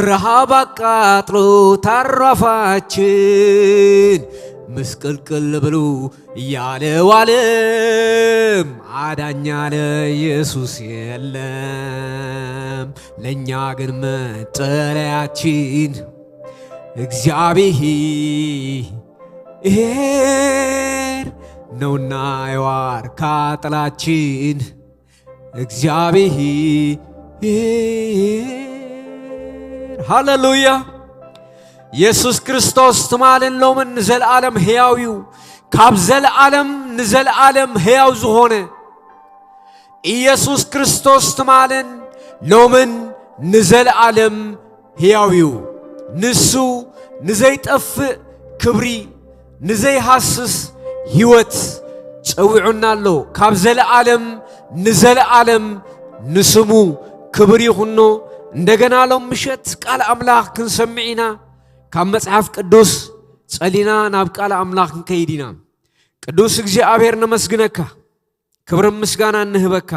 ረሃብ አቃጥሎ ታራፋችን ምስቅልቅል ብሎ ያለው ዓለም አዳኝ አለ ኢየሱስ የለም። ለእኛ ግን መጠለያችን እግዚአብሔር ነውና የዋርካ ጥላችን እግዚአብሔር። ሃሌሉያ። ኢየሱስ ክርስቶስ ትማልን ሎምን ንዘለዓለም ሕያው እዩ። ካብ ዘለዓለም ንዘለዓለም ሕያው ዝኾነ ኢየሱስ ክርስቶስ ትማልን ሎምን ንዘለዓለም ሕያው እዩ። ንሱ ንዘይጠፍእ ክብሪ፣ ንዘይሃስስ ህይወት ጸዊዑና ኣሎ። ካብ ዘለዓለም ንዘለዓለም ንስሙ ክብሪ ይኹኖ። እንደገና ሎም ምሸት ቃል ኣምላኽ ክንሰምዕ ኢና። ካብ መጽሓፍ ቅዱስ ጸሊና ናብ ቃል ኣምላኽ ክንከይድ ኢና። ቅዱስ እግዚኣብሔር ነመስግነካ። ክብርን ምስጋናን ንህበካ።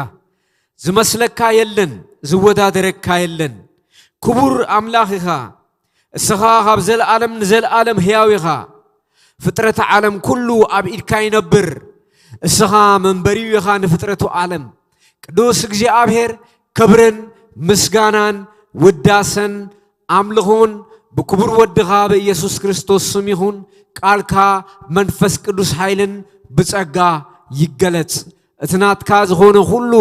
ዝመስለካ የለን፣ ዝወዳደረካ የለን። ክቡር ኣምላኽ ኢኻ። እስኻ ካብ ዘለዓለም ንዘለዓለም ሕያው ኢኻ። ፍጥረተ ዓለም ኩሉ ኣብ ኢድካ ይነብር። እስኻ መንበሪኡ ኢኻ ንፍጥረቱ ዓለም። ቅዱስ እግዚኣብሔር፣ ክብርን ምስጋናን ውዳሰን ኣምልኾን ብክቡር ወድኻ ብኢየሱስ ክርስቶስ ስም ይኹን። ቃልካ መንፈስ ቅዱስ ሓይልን ብጸጋ ይገለጽ። እቲ ናትካ ዝኾነ ኩሉ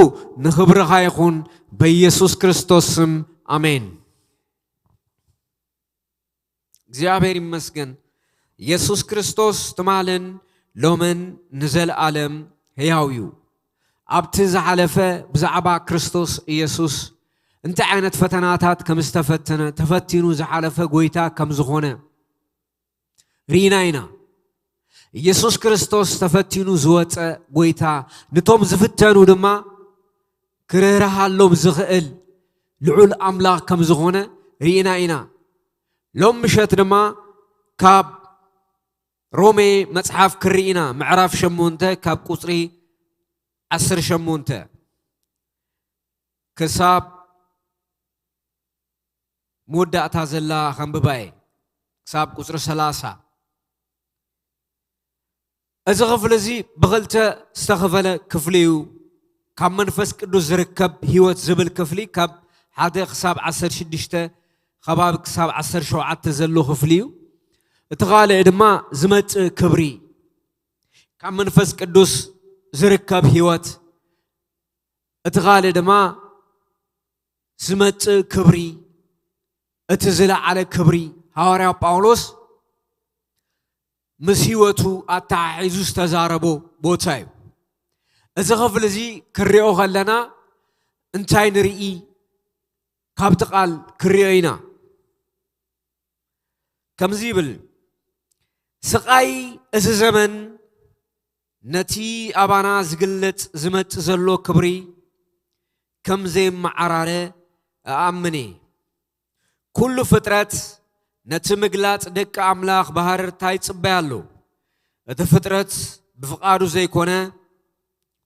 ንኽብርኻ ይኹን፣ በኢየሱስ ክርስቶስ ስም፣ ኣሜን። እግዚኣብሔር ይመስገን። ኢየሱስ ክርስቶስ ትማልን ሎምን ንዘለኣለም ሕያው እዩ። ኣብቲ ዝሓለፈ ብዛዕባ ክርስቶስ ኢየሱስ እንታይ ዓይነት ፈተናታት ከም ዝተፈተነ፣ ተፈቲኑ ዝሓለፈ ጎይታ ከም ዝኾነ ርኢና ኢና። ኢየሱስ ክርስቶስ ተፈቲኑ ዝወጸ ጎይታ፣ ንቶም ዝፍተኑ ድማ ክርህርሃሎም ዝኽእል ልዑል ኣምላኽ ከም ዝኾነ ርኢና ኢና። ሎም ምሸት ድማ ካብ ሮሜ መጽሓፍ ክርኢ ኢና፣ ምዕራፍ ሸሞንተ ካብ ቁጽሪ ዓሰርተ ሸሞንተ ክሳብ መወዳእታ ዘላ ከንብባ እየ፣ ክሳብ ቁጽሪ ሰላሳ። እዚ ክፍሊ እዚ ብኽልተ ዝተኸፈለ ክፍሊ እዩ። ካብ መንፈስ ቅዱስ ዝርከብ ህይወት ዝብል ክፍሊ ካብ ሓደ ክሳብ ዓሰርተ ሽዱሽተ፣ ከባቢ ክሳብ ዓሰርተ ሸውዓተ ዘሎ ክፍሊ እዩ። እቲ ካልእ ድማ ዝመጽእ ክብሪ፣ ካብ መንፈስ ቅዱስ ዝርከብ ህይወት፣ እቲ ካልእ ድማ ዝመጽእ ክብሪ፣ እቲ ዝለዓለ ክብሪ። ሃዋርያ ጳውሎስ ምስ ህይወቱ ኣተሓሒዙ ዝተዛረቦ ቦታ እዩ። እዚ ክፍሊ እዚ ክንሪኦ ከለና እንታይ ንርኢ? ካብቲ ቃል ክንሪኦ ኢና። ከምዚ ይብል፣ ስቓይ እዚ ዘመን ነቲ ኣባና ዝግለጽ ዝመጽእ ዘሎ ክብሪ ከም ዘየመዓራረ እኣምን እየ። ኩሉ ፍጥረት ነቲ ምግላጽ ደቂ ኣምላኽ ብሃረርታ ይጽበያ ኣሎ። እቲ ፍጥረት ብፍቓዱ ዘይኮነ፣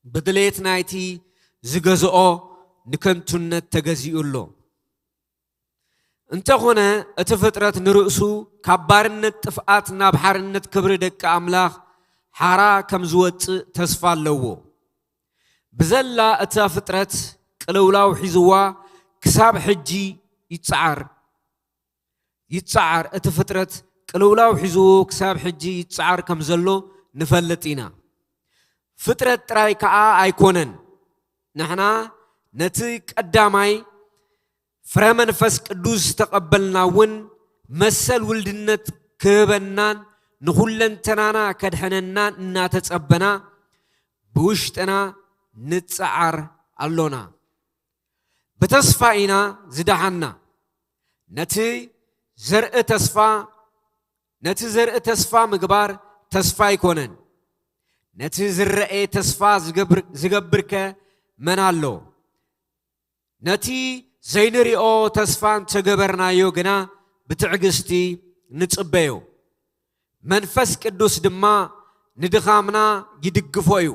ብድሌት ናይቲ ዝገዝኦ ንከንቱነት ተገዚኡ ኣሎ። እንተኾነ፣ እቲ ፍጥረት ንርእሱ ካብ ባርነት ጥፍኣት ናብ ሓርነት ክብሪ ደቂ ኣምላኽ ሓራ ከም ዝወጽእ ተስፋ ኣለዎ። ብዘላ እታ ፍጥረት ቅልውላው ሒዝዋ ክሳብ ሕጂ ይጸዓር። ይጸዓር፣ እቲ ፍጥረት ቅልውላው ሒዝዎ ክሳብ ሕጂ ይጸዓር ከም ዘሎ ንፈልጥ ኢና። ፍጥረት ጥራይ ከኣ ኣይኮነን። ንሕና ነቲ ቀዳማይ ፍረ መንፈስ ቅዱስ ዝተቐበልና እውን መሰል ውልድነት ክህበናን ንኹለንተናና ከድሕነናን እናተጸበና ብውሽጥና ንጸዓር ኣሎና። ብተስፋ ኢና ዝደሓና። ነቲ ዘርኢ ተስፋ፣ ነቲ ዘርኢ ተስፋ ምግባር ተስፋ ኣይኮነን። ነቲ ዝረኤ ተስፋ ዝገብር-፣ ዝገብርከ መን ኣሎ? ነቲ ዘይንሪኦ ተስፋ እንተገበርናዮ ግና ብትዕግስቲ ንጽበዮ። መንፈስ ቅዱስ ድማ ንድኻምና ይድግፎ እዩ።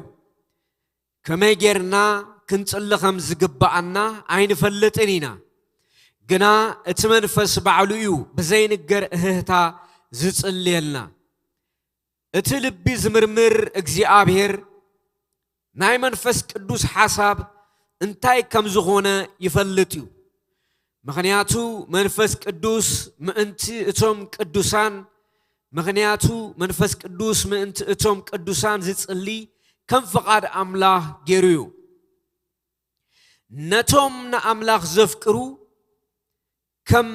ከመይ ጌርና ክንጽሊ ከም ዝግብኣና ኣይንፈልጥን ኢና። ግና እቲ መንፈስ ባዕሉ እዩ ብዘይንገር እህህታ ዝጽልየልና። እቲ ልቢ ዝምርምር እግዚኣብሔር ናይ መንፈስ ቅዱስ ሓሳብ እንታይ ከም ዝኾነ ይፈልጥ እዩ። ምኽንያቱ መንፈስ ቅዱስ ምእንቲ እቶም ቅዱሳን፣ ምኽንያቱ መንፈስ ቅዱስ ምእንቲ እቶም ቅዱሳን ዝጽሊ ከም ፍቓድ ኣምላኽ ገይሩ እዩ። ነቶም ንኣምላኽ ዘፍቅሩ ከም፣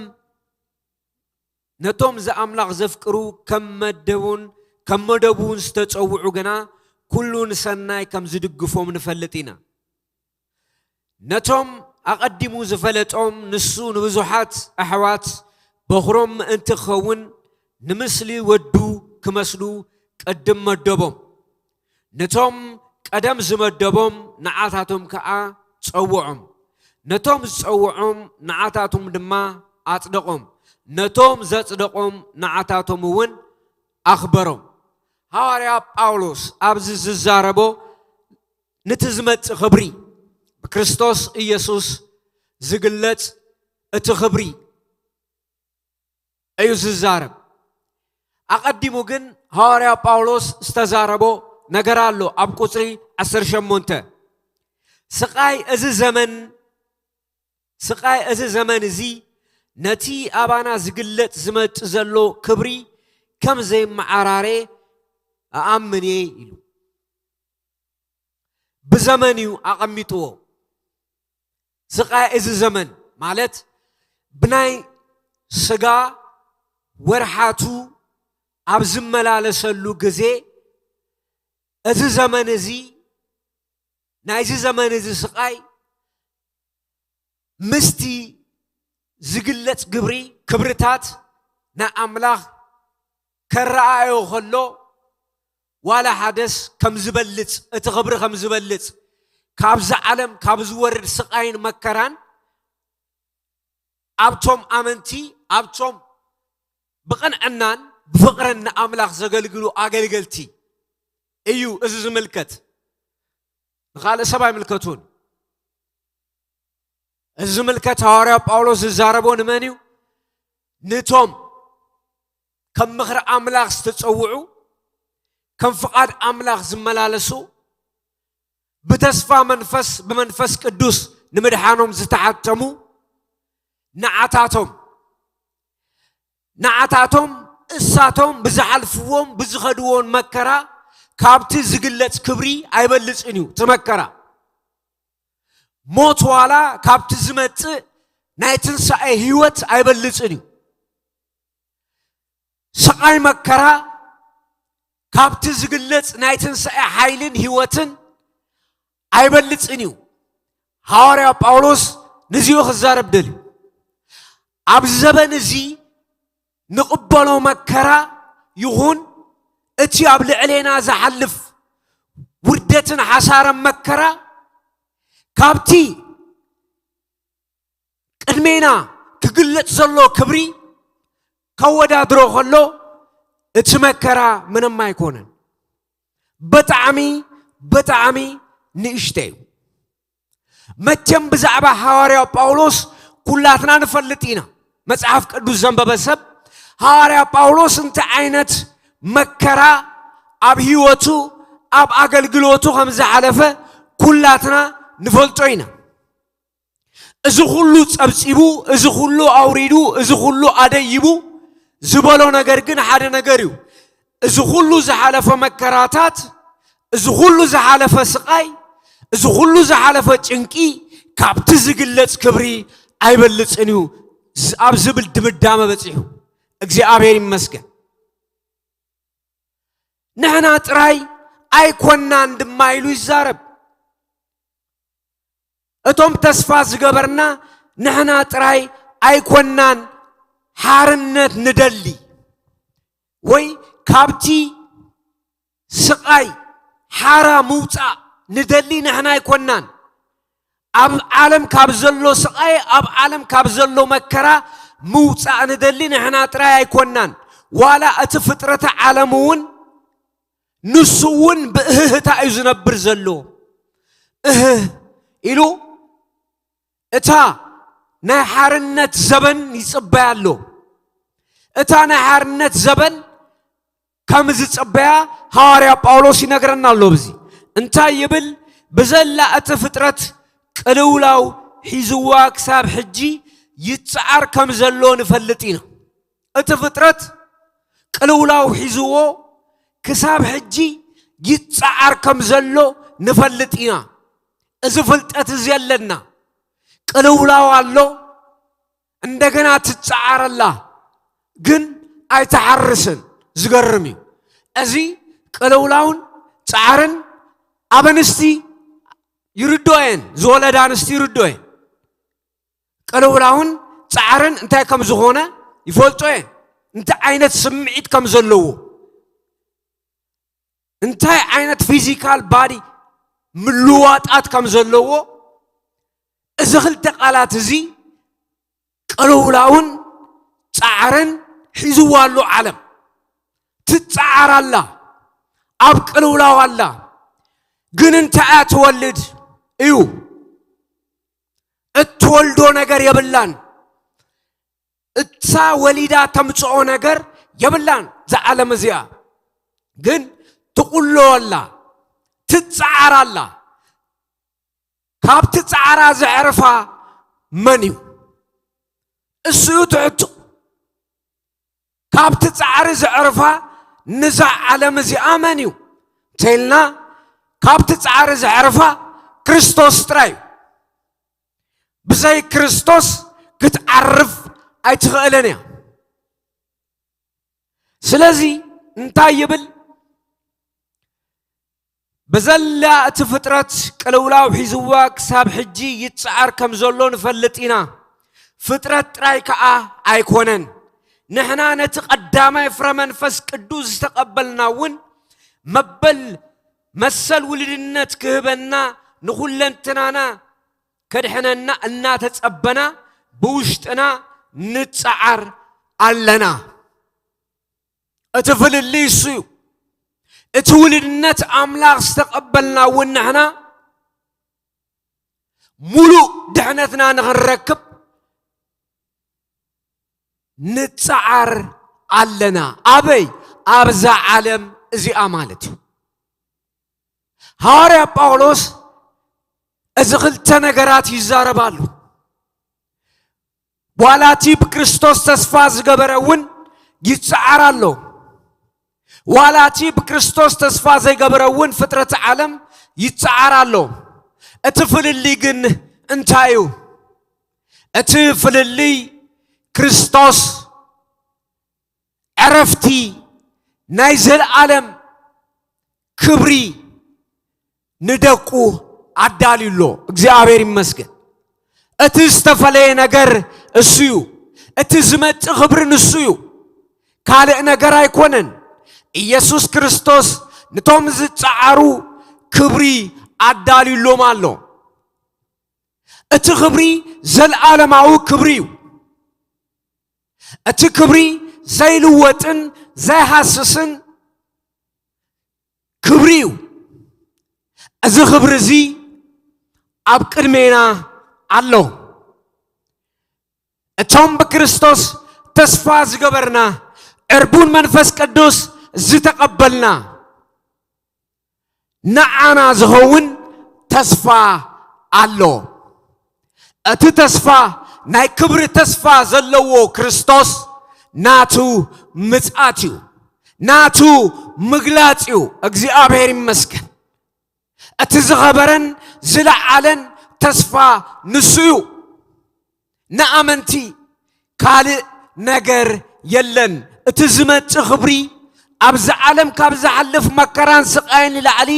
ነቶም ዝኣምላኽ ዘፍቅሩ ከም መደቡን ከም መደቡን ዝተጸውዑ ግና ኩሉ ንሰናይ ከም ዝድግፎም ንፈልጥ ኢና። ነቶም ኣቐዲሙ ዝፈለጦም ንሱ ንብዙሓት ኣሕዋት በኹሮም ምእንቲ ክኸውን ንምስሊ ወዱ ክመስሉ ቅድም መደቦም። ነቶም ቀደም ዝመደቦም ንዓታቶም ከኣ ጸውዖም። ነቶም ዝጸውዖም ንዓታቶም ድማ ኣጽደቖም። ነቶም ዘጽደቖም ንዓታቶም እውን ኣኽበሮም። ሃዋርያ ጳውሎስ ኣብዚ ዝዛረቦ ንቲ ዝመጽእ ክብሪ፣ ብክርስቶስ ኢየሱስ ዝግለጽ እቲ ክብሪ እዩ ዝዛረብ። ኣቐዲሙ ግን ሃዋርያ ጳውሎስ ዝተዛረቦ ነገር ኣሎ። ኣብ ቁጽሪ ዓሰርተ ሸሞንተ፣ ስቓይ እዚ ዘመን፣ ስቓይ እዚ ዘመን እዚ ነቲ ኣባና ዝግለጽ ዝመጽእ ዘሎ ክብሪ ከም ዘይመዓራረ እኣምን እየ ኢሉ። ብዘመን እዩ ኣቐሚጥዎ። ስቓይ እዚ ዘመን ማለት ብናይ ስጋ ወርሓቱ ኣብ ዝመላለሰሉ ግዜ፣ እዚ ዘመን እዚ፣ ናይዚ ዘመን እዚ ስቓይ ምስቲ ዝግለጽ ግብሪ፣ ክብርታት ናይ ኣምላኽ ከረኣዮ ከሎ፣ ዋላ ሓደስ ከም ዝበልጽ፣ እቲ ክብሪ ከም ዝበልጽ፣ ካብዚ ዓለም ካብ ዝወርድ ስቓይን መከራን ኣብቶም ኣመንቲ፣ ኣብቶም ብቕንዕናን ብፍቕርን ንኣምላኽ ዘገልግሉ ኣገልገልቲ እዩ እዚ ዝምልከት። ንኻልእ ሰብ ኣይምልከቱን። እዚ ዝምልከት ሃዋርያ ጳውሎስ ዝዛረቦ ንመን እዩ? ንቶም ከም ምኽሪ ኣምላኽ ዝተጸውዑ፣ ከም ፍቓድ ኣምላኽ ዝመላለሱ፣ ብተስፋ መንፈስ፣ ብመንፈስ ቅዱስ ንምድሓኖም ዝተሓተሙ ንዓታቶም፣ ንዓታቶም እሳቶም ብዝሓልፍዎም ብዝኸድዎን መከራ ካብቲ ዝግለጽ ክብሪ ኣይበልጽን እዩ። እቲ መከራ ሞት ዋላ ካብቲ ዝመጽእ ናይ ትንሳኤ ህይወት ኣይበልጽን እዩ። ስቓይ መከራ ካብቲ ዝግለጽ ናይ ትንሳኤ ሓይልን ህይወትን ኣይበልጽን እዩ። ሃዋርያ ጳውሎስ ንዚኡ ክዛረብ ደልዩ። ኣብዚ ዘበን እዚ ንቕበሎ መከራ ይኹን እቲ ኣብ ልዕሌና ዝሓልፍ ውርደትን ሓሳረን መከራ ካብቲ ቅድሜና ክግለጽ ዘሎ ክብሪ ከወዳድሮ ከሎ እቲ መከራ ምንም ኣይኮነን። ብጣዕሚ፣ ብጣዕሚ ንእሽተይ እዩ። መቸም ብዛዕባ ሃዋርያ ጳውሎስ ኩላትና ንፈልጥ ኢና። መጽሓፍ ቅዱስ ዘንበበ ሰብ ሃዋርያ ጳውሎስ እንታይ ዓይነት መከራ ኣብ ህይወቱ፣ ኣብ ኣገልግሎቱ ከም ዝሓለፈ ኩላትና ንፈልጦ ኢና። እዚ ኩሉ ጸብጺቡ፣ እዚ ኩሉ ኣውሪዱ፣ እዚ ኩሉ ኣደይቡ ዝበሎ ነገር ግን ሓደ ነገር እዩ። እዚ ኩሉ ዝሓለፈ መከራታት፣ እዚ ኩሉ ዝሓለፈ ስቓይ፣ እዚ ኩሉ ዝሓለፈ ጭንቂ ካብቲ ዝግለጽ ክብሪ ኣይበልጽን እዩ ዝ-፣ ኣብ ዝብል ድምዳመ በጺሑ። እግዚኣብሔር ይመስገን። ንሕና ጥራይ ኣይኮናን ድማ ኢሉ ይዛረብ። እቶም ተስፋ ዝገበርና ንሕና ጥራይ ኣይኮናን ሓርነት ንደሊ ወይ ካብቲ ስቓይ ሓራ ምውጻእ ንደሊ ንሕና ኣይኮናን። ኣብ ዓለም ካብ ዘሎ ስቓይ፣ ኣብ ዓለም ካብ ዘሎ መከራ ምውጻእ ንደሊ ንሕና ጥራይ ኣይኮናን። ዋላ እቲ ፍጥረተ ዓለም እውን ንሱ እውን ብእህህታ እዩ ዝነብር ዘሎ። እህህ ኢሉ እታ ናይ ሓርነት ዘበን ይጽበያ ኣሎ። እታ ናይ ሓርነት ዘበን ከም ዝጽበያ ሃዋርያ ጳውሎስ ይነግረና ኣሎ። ብዚ እንታይ ይብል? ብዘላ እቲ ፍጥረት ቅልውላው ሒዝዋ ክሳብ ሕጂ ይጽዓር ከም ዘሎ ንፈልጥ ኢና። እቲ ፍጥረት ቅልውላው ሒዝዎ ክሳብ ሕጂ ይጸዓር ከም ዘሎ ንፈልጥ ኢና። እዚ ፍልጠት እዚ ኣለና። ቅልውላው ኣሎ፣ እንደገና ትጸዓር ኣላ፣ ግን ኣይትሓርስን። ዝገርም እዩ። እዚ ቅልውላውን ጻዕርን ኣብ ኣንስቲ ይርድኦ እየን፣ ዝወለዳ ኣንስቲ ይርድኦ እየን። ቅልውላውን ጻዕርን እንታይ ከም ዝኾነ ይፈልጦ እየን፣ እንታይ ዓይነት ስምዒት ከም ዘለዎ፣ እንታይ ዓይነት ፊዚካል ባዲ ምልዋጣት ከም ዘለዎ። እዚ ክልተ ቃላት እዚ ቅልውላውን ጻዕርን ሒዝዋ ኣሎ ዓለም። ትጻዓር ኣላ፣ ኣብ ቅልውላው ኣላ። ግን እንታይ እያ ትወልድ እዩ? እትወልዶ ነገር የብላን። እታ ወሊዳ ተምጽኦ ነገር የብላን። እዛ ዓለም እዚኣ ግን ትቕሎ ኣላ፣ ትጸዓር ኣላ። ካብቲ ጻዕራ ዘዕርፋ መን እዩ? እሱ እዩ ትሕቶ። ካብቲ ጻዕሪ ዘዕርፋ ንዛ ዓለም እዚኣ መን እዩ እንተኢልና፣ ካብቲ ጻዕሪ ዘዕርፋ ክርስቶስ ጥራይ እዩ። ብዘይ ክርስቶስ ክትዓርፍ ኣይትኽእልን እያ። ስለዚ እንታይ ይብል? ብዘላ እቲ ፍጥረት ቅልውላው ሒዝዋ ክሳብ ሕጂ ይጸዓር ከም ዘሎ ንፈልጥ ኢና። ፍጥረት ጥራይ ከኣ ኣይኮነን። ንሕና ነቲ ቀዳማይ ፍረ መንፈስ ቅዱስ ዝተቐበልና እውን መበል መሰል ውልድነት ክህበና ንኹለንትናና ከድሕነና እናተጸበና ብውሽጥና ንጸዓር ኣለና። እቲ ፍልልይ እሱ እዩ። እቲ ውልድነት ኣምላኽ ዝተቐበልና እውን ንሕና ሙሉእ ድሕነትና ንኽንረክብ ንጸዓር ኣለና። ኣበይ? ኣብዛ ዓለም እዚኣ ማለት እዩ። ሃዋርያ ጳውሎስ እዚ ክልተ ነገራት ይዛረብ ኣሎ። ዋላ እቲ ብክርስቶስ ተስፋ ዝገበረ እውን ይጸዓር ኣሎ። ዋላ እቲ ብክርስቶስ ተስፋ ዘይገበረ እውን ፍጥረት ዓለም ይጸዓር ኣሎ። እቲ ፍልልይ ግን እንታይ እዩ? እቲ ፍልልይ ክርስቶስ ዕረፍቲ ናይ ዘለኣለም ክብሪ ንደቁ ኣዳልዩ ኣሎ። እግዚኣብሔር ይመስገን። እቲ ዝተፈለየ ነገር እሱ እዩ። እቲ ዝመጽእ ክብሪ ንሱ እዩ። ካልእ ነገር ኣይኮነን። ኢየሱስ ክርስቶስ ንቶም ዝጸዓሩ ክብሪ ኣዳልዩሎም ኣሎ። እቲ ክብሪ ዘለኣለማዊ ክብሪ እዩ። እቲ ክብሪ ዘይልወጥን ዘይሃስስን ክብሪ እዩ። እዚ ክብሪ እዚ ኣብ ቅድሜና ኣሎ። እቶም ብክርስቶስ ተስፋ ዝገበርና፣ ዕርቡን መንፈስ ቅዱስ ዝተቐበልና፣ ንዓና ዝኸውን ተስፋ ኣሎ። እቲ ተስፋ ናይ ክብሪ ተስፋ ዘለዎ ክርስቶስ ናቱ ምጽኣት እዩ፣ ናቱ ምግላጽ እዩ። እግዚኣብሔር ይመስገን። እቲ ዝኸበረን ዝለዓለን ተስፋ ንሱ እዩ። ንኣመንቲ ካልእ ነገር የለን። እቲ ዝመጽእ ክብሪ፣ ኣብዚ ዓለም ካብ ዝሓልፍ መከራን ስቓይን ንላዕሊ፣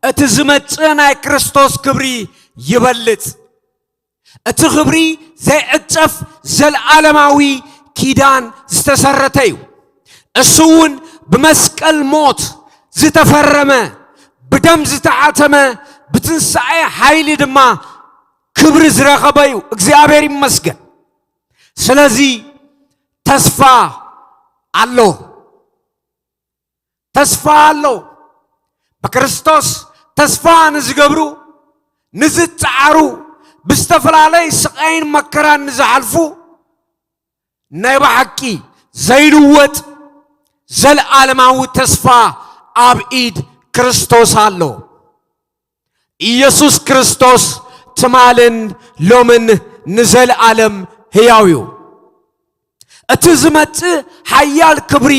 እቲ ዝመጽእ ናይ ክርስቶስ ክብሪ ይበልጽ። እቲ ክብሪ ዘይዕጸፍ ዘለዓለማዊ ኪዳን ዝተሰረተ እዩ። እሱ እውን ብመስቀል ሞት ዝተፈረመ፣ ብደም ዝተሓተመ፣ ብትንሳኤ ሓይሊ ድማ ክብሪ ዝረኸበ እዩ። እግዚኣብሔር ይመስገን። ስለዚ ተስፋ ኣሎ። ተስፋ ኣሎ። ብክርስቶስ ተስፋ ንዝገብሩ፣ ንዝጸዓሩ፣ ብዝተፈላለየ ስቓይን መከራን ንዝሓልፉ፣ ናይ ብሓቂ ዘይልወጥ ዘለዓለማዊ ተስፋ ኣብ ኢድ ክርስቶስ ኣሎ። ኢየሱስ ክርስቶስ ትማልን ሎምን ንዘለዓለም ህያው እዩ። እቲ ዝመጽእ ሓያል ክብሪ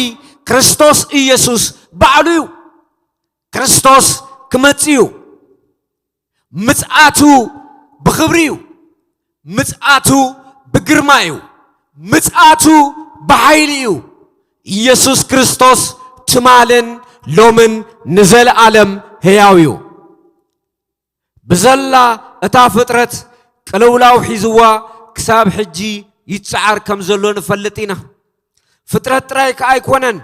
ክርስቶስ ኢየሱስ ባዕሉ እዩ። ክርስቶስ ክመጽእ እዩ። ምጽኣቱ ብኽብሪ እዩ። ምጽኣቱ ብግርማ እዩ። ምጽኣቱ ብሓይሊ እዩ። ኢየሱስ ክርስቶስ ትማልን ሎምን ንዘለዓለም ህያው እዩ። ብዘላ እታ ፍጥረት ቅልውላው ሒዝዋ ክሳብ ሕጂ ይጸዓር ከም ዘሎ ንፈልጥ ኢና። ፍጥረት ጥራይ ከኣ ኣይኮነን።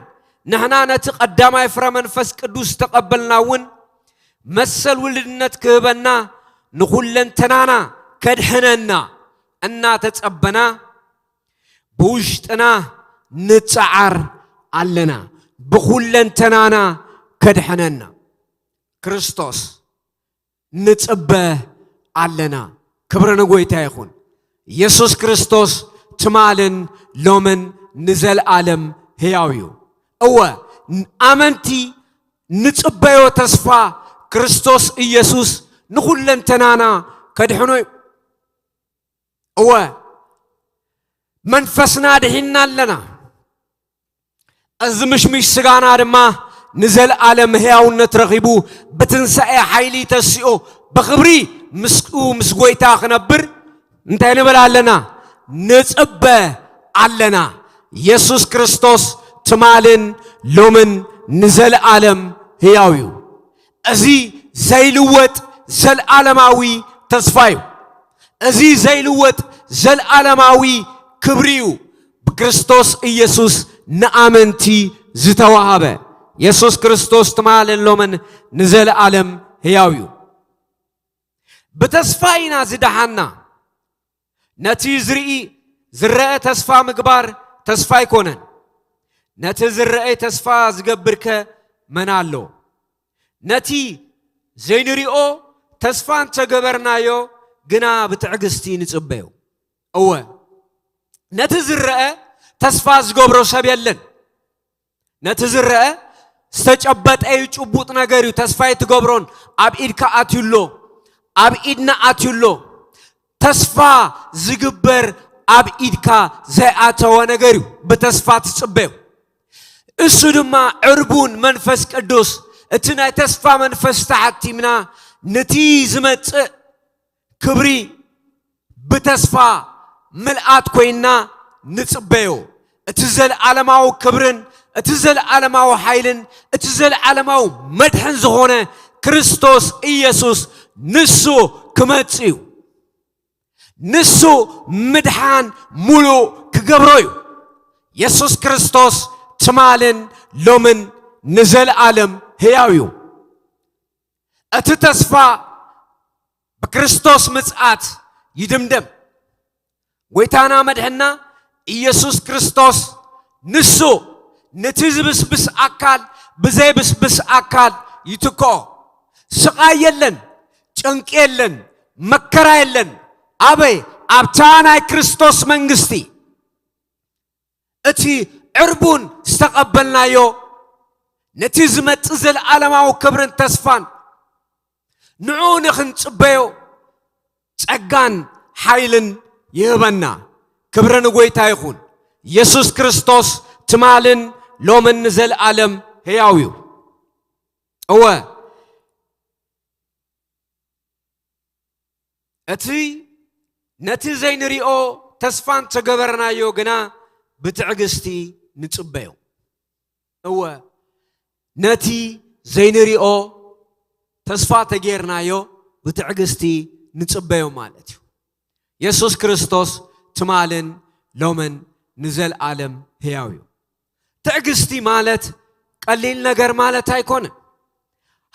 ንሕና ነቲ ቀዳማይ ፍረ መንፈስ ቅዱስ ዝተቐበልና እውን መሰል ውልድነት ክህበና ንኹለንተናና ከድሕነና እናተጸበና ብውሽጥና ንጸዓር ኣለና። ብኹለንተናና ከድሕነና ክርስቶስ ንጽበ ኣለና። ክብሪ ንጎይታ ይኹን። ኢየሱስ ክርስቶስ ትማልን ሎምን ንዘለዓለም ህያው እዩ። እወ፣ ኣመንቲ ንጽበዮ ተስፋ ክርስቶስ ኢየሱስ ንኹለንተናና ከድሕኖ እዩ። እወ፣ መንፈስና ድሒንና ኣለና። እዚ ምሽምሽ ስጋና ድማ ንዘለኣለም ሕያውነት ረኺቡ ብትንሳኤ ሓይሊ ተሲኦ ብኽብሪ ምስኡ ምስ ጐይታ ክነብር እንታይ ንብል ኣለና? ንጽበ ኣለና። የሱስ ክርስቶስ ትማልን ሎምን ንዘለኣለም ሕያው እዩ። እዚ ዘይልወጥ ዘልኣለማዊ ተስፋ እዩ። እዚ ዘይልወጥ ዘልኣለማዊ ክብሪ እዩ። ብክርስቶስ ኢየሱስ ንኣመንቲ ዝተዋሃበ። የሱስ ክርስቶስ ትማልን ሎምን ንዘለኣለም ሕያው እዩ። ብተስፋ ኢና ዝደሓና። ነቲ ዝርኢ ዝረአ ተስፋ ምግባር ተስፋ ኣይኮነን። ነቲ ዝረአ ተስፋ ዝገብርከ መን ኣሎ? ነቲ ዘይንሪኦ ተስፋ እንተገበርናዮ ግና ብትዕግስቲ ንጽበዮ። እወ፣ ነቲ ዝረአ ተስፋ ዝገብሮ ሰብ የለን። ነቲ ዝረአ ዝተጨበጠ እዩ፣ ጭቡጥ ነገር እዩ። ተስፋ ኣይትገብሮን። ኣብ ኢድካ ኣትዩ ኣሎ፣ ኣብ ኢድና ኣትዩ ኣሎ። ተስፋ ዝግበር ኣብ ኢድካ ዘይኣተወ ነገር እዩ። ብተስፋ ትጽበዮ። እሱ ድማ ዕርቡን መንፈስ ቅዱስ፣ እቲ ናይ ተስፋ መንፈስ ተሓቲምና ነቲ ዝመጽእ ክብሪ ብተስፋ ምልኣት ኮይንና ንጽበዮ። እቲ ዘለዓለማዊ ክብርን እቲ ዘለዓለማዊ ሓይልን እቲ ዘለዓለማዊ መድሕን ዝኾነ ክርስቶስ ኢየሱስ ንሱ ክመጽእ እዩ። ንሱ ምድሓን ሙሉእ ክገብሮ እዩ። የሱስ ክርስቶስ ትማልን ሎምን ንዘለኣለም ህያው እዩ። እቲ ተስፋ ብክርስቶስ ምጽኣት ይድምደም። ጐይታና መድሕና ኢየሱስ ክርስቶስ ንሱ ነቲ ዝብስብስ ኣካል ብዘይብስብስ ኣካል ይትክኦ። ስቓይ የለን፣ ጭንቂ የለን፣ መከራ የለን። ኣበይ? ኣብታ ናይ ክርስቶስ መንግስቲ። እቲ ዕርቡን ዝተቐበልናዮ ነቲ ዝመጽእ ዘለዓለማዊ ክብርን ተስፋን ንዕኡ ንኽንጽበዮ ጸጋን ሓይልን ይህበና። ክብሪ ንጐይታ ይኹን። የሱስ ክርስቶስ ትማልን ሎምን ንዘለኣለም ህያው እዩ። እወ፣ እቲ ነቲ ዘይንሪኦ ተስፋ እንተገበርናዮ ግና ብትዕግስቲ ንጽበዮ። እወ፣ ነቲ ዘይንሪኦ ተስፋ ተጌርናዮ ብትዕግስቲ ንጽበዮ ማለት እዩ። የሱስ ክርስቶስ ትማልን ሎምን ንዘለኣለም ህያው እዩ። ትዕግስቲ ማለት ቀሊል ነገር ማለት ኣይኮነን።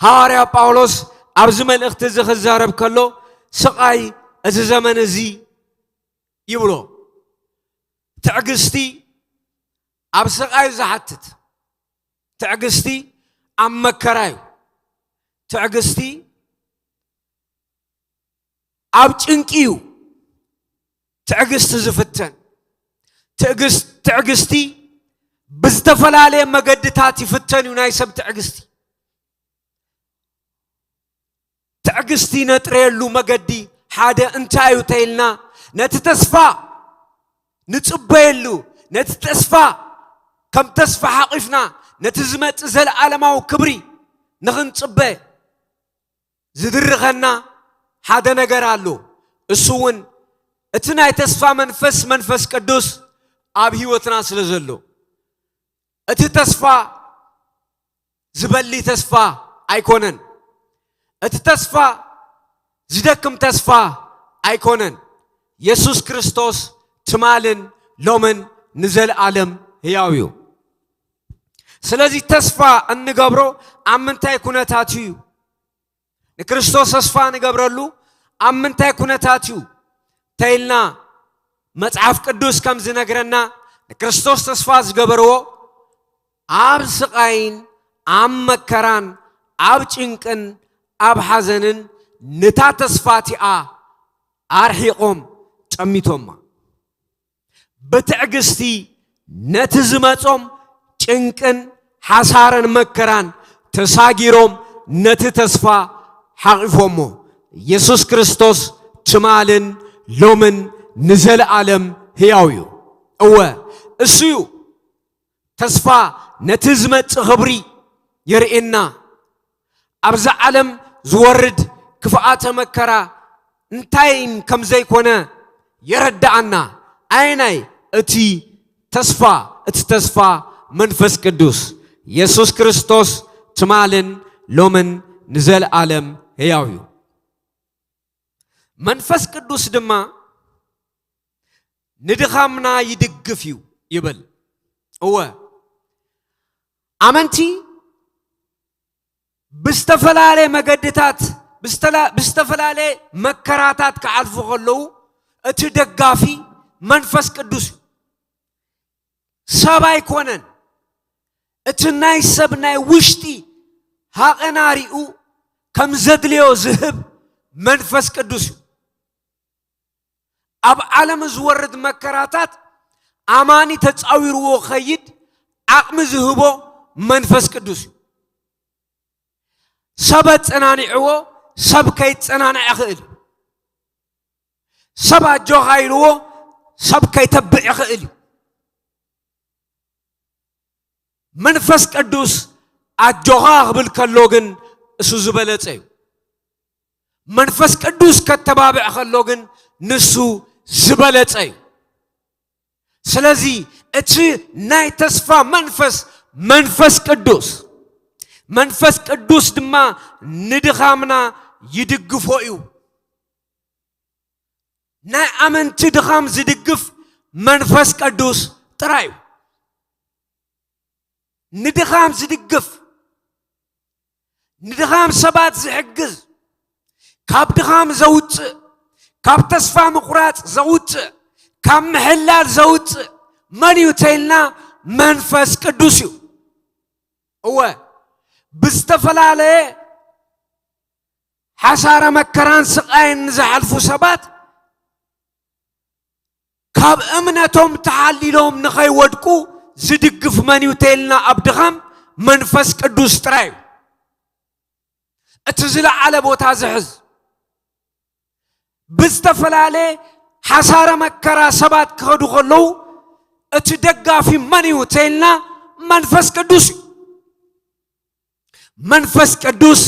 ሃዋርያ ጳውሎስ ኣብዚ መልእኽቲ እዚ ክዛረብ ከሎ ስቓይ እዚ ዘመን እዚ ይብሎ። ትዕግስቲ ኣብ ስቓይ ዝሓትት፣ ትዕግስቲ ኣብ መከራ እዩ። ትዕግስቲ ኣብ ጭንቂ እዩ ትዕግስቲ ዝፍተን። ትዕግስ-፣ ትዕግስቲ ብዝተፈላለየ መገድታት ይፍተን እዩ ናይ ሰብ ትዕግስቲ። ትዕግስቲ ነጥረየሉ መገዲ ሓደ እንታይ እዩ ተይልና፣ ነቲ ተስፋ ንጽበየሉ፣ ነቲ ተስፋ ከም ተስፋ ሓቒፍና፣ ነቲ ዝመጽእ ዘለዓለማዊ ክብሪ ንኽንጽበ ዝድርኸና ሓደ ነገር ኣሎ። እሱ እውን እቲ ናይ ተስፋ መንፈስ፣ መንፈስ ቅዱስ ኣብ ህይወትና ስለ ዘሎ፣ እቲ ተስፋ ዝበሊ ተስፋ ኣይኮነን። እቲ ተስፋ ዝደክም ተስፋ ኣይኮነን። የሱስ ክርስቶስ ትማልን ሎምን ንዘለኣለም ህያው እዩ። ስለዚ ተስፋ እንገብሮ ኣብ ምንታይ ኩነታት እዩ? ንክርስቶስ ተስፋ ንገብረሉ ኣብ ምንታይ ኩነታት እዩ ተይልና፣ መጽሓፍ ቅዱስ ከም ዝነግረና፣ ንክርስቶስ ተስፋ ዝገበርዎ ኣብ ስቓይን ኣብ መከራን ኣብ ጭንቅን ኣብ ሓዘንን ነታ ተስፋ እቲኣ ኣርሒቖም ጠሚቶማ። ብትዕግስቲ ነቲ ዝመጾም ጭንቅን ሓሳርን መከራን ተሳጊሮም ነቲ ተስፋ ሓቒፎሞ። ኢየሱስ ክርስቶስ ትማልን ሎምን ንዘለኣለም ህያው እዩ። እወ፣ እሱ እዩ ተስፋ ነቲ ዝመጽእ ክብሪ የርእየና። ኣብዛ ዓለም ዝወርድ ክፍኣተ መከራ እንታይን ከም ዘይኮነ የረድኣና። ኣየናይ? እቲ ተስፋ፣ እቲ ተስፋ መንፈስ ቅዱስ። ኢየሱስ ክርስቶስ ትማልን ሎምን ንዘለኣለም ህያው እዩ። መንፈስ ቅዱስ ድማ ንድኻምና ይድግፍ እዩ ይብል። እወ፣ ኣመንቲ ብዝተፈላለየ መገድታት፣ ብዝተላ-፣ ብዝተፈላለየ መከራታት ክሓልፉ ከለዉ፣ እቲ ደጋፊ መንፈስ ቅዱስ እዩ። ሰብ ኣይኮነን። እቲ ናይ ሰብ ናይ ውሽጢ ሃቐና ሪኡ ከም ዘድልዮ ዝህብ መንፈስ ቅዱስ እዩ። ኣብ ዓለም ዝወርድ መከራታት ኣማኒ ተጻዊርዎ ኸይድ ዓቕሚ ዝህቦ መንፈስ ቅዱስ እዩ። ሰብ ኣጸናኒዕዎ ሰብ ከይጸናንዕ ይኽእል እዩ። ሰብ ኣጆኻ ኢልዎ ሰብ ከይተብዕ ይኽእል እዩ። መንፈስ ቅዱስ ኣጆኻ ክብል ከሎ ግን እሱ ዝበለጸ እዩ። መንፈስ ቅዱስ ከተባብዕ ከሎ ግን ንሱ ዝበለጸ እዩ። ስለዚ እቲ ናይ ተስፋ መንፈስ፣ መንፈስ ቅዱስ፣ መንፈስ ቅዱስ ድማ ንድኻምና ይድግፎ እዩ። ናይ ኣመንቲ ድኻም ዝድግፍ መንፈስ ቅዱስ ጥራይ እዩ። ንድኻም ዝድግፍ፣ ንድኻም ሰባት ዝሕግዝ፣ ካብ ድኻም ዘውፅእ፣ ካብ ተስፋ ምቑራፅ ዘውፅእ፣ ካብ ምሕላል ዘውፅእ መን እዩ ተይልና መንፈስ ቅዱስ እዩ። እወ፣ ብዝተፈላለየ ሓሳረ መከራን ስቓይን ንዝሓልፉ ሰባት ካብ እምነቶም ተሓሊሎም ንኸይወድቁ ዝድግፍ መን እዩ ተይልና ኣብ ድኻም መንፈስ ቅዱስ ጥራይ እዩ። እቲ ዝለዓለ ቦታ ዝሕዝ ብዝተፈላለየ ሓሳረ መከራ ሰባት ክኸዱ ከለዉ እቲ ደጋፊ መን እዩ ተይልና መንፈስ ቅዱስ እዩ። መንፈስ ቅዱስ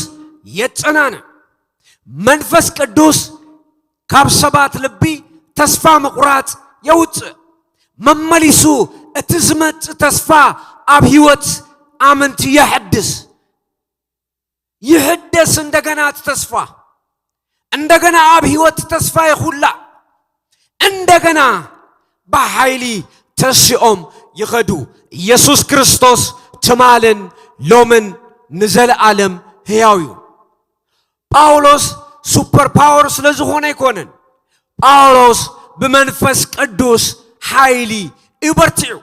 የጸናንዕ። መንፈስ ቅዱስ ካብ ሰባት ልቢ ተስፋ ምቑራጽ የውጽእ። መመሊሱ እቲ ዝመጽእ ተስፋ ኣብ ህይወት ኣመንቲ የሐድስ። ይሕደስ እንደገና እቲ ተስፋ። እንደገና ኣብ ህይወት ተስፋ ይኹላዕ። እንደገና ብሓይሊ ተሲኦም ይኸዱ። ኢየሱስ ክርስቶስ ትማልን ሎምን ንዘለኣለም ህያው እዩ። ጳውሎስ ሱፐር ፓወር ስለ ዝኾነ ኣይኮነን። ጳውሎስ ብመንፈስ ቅዱስ ሓይሊ እዩ በርቲዑ።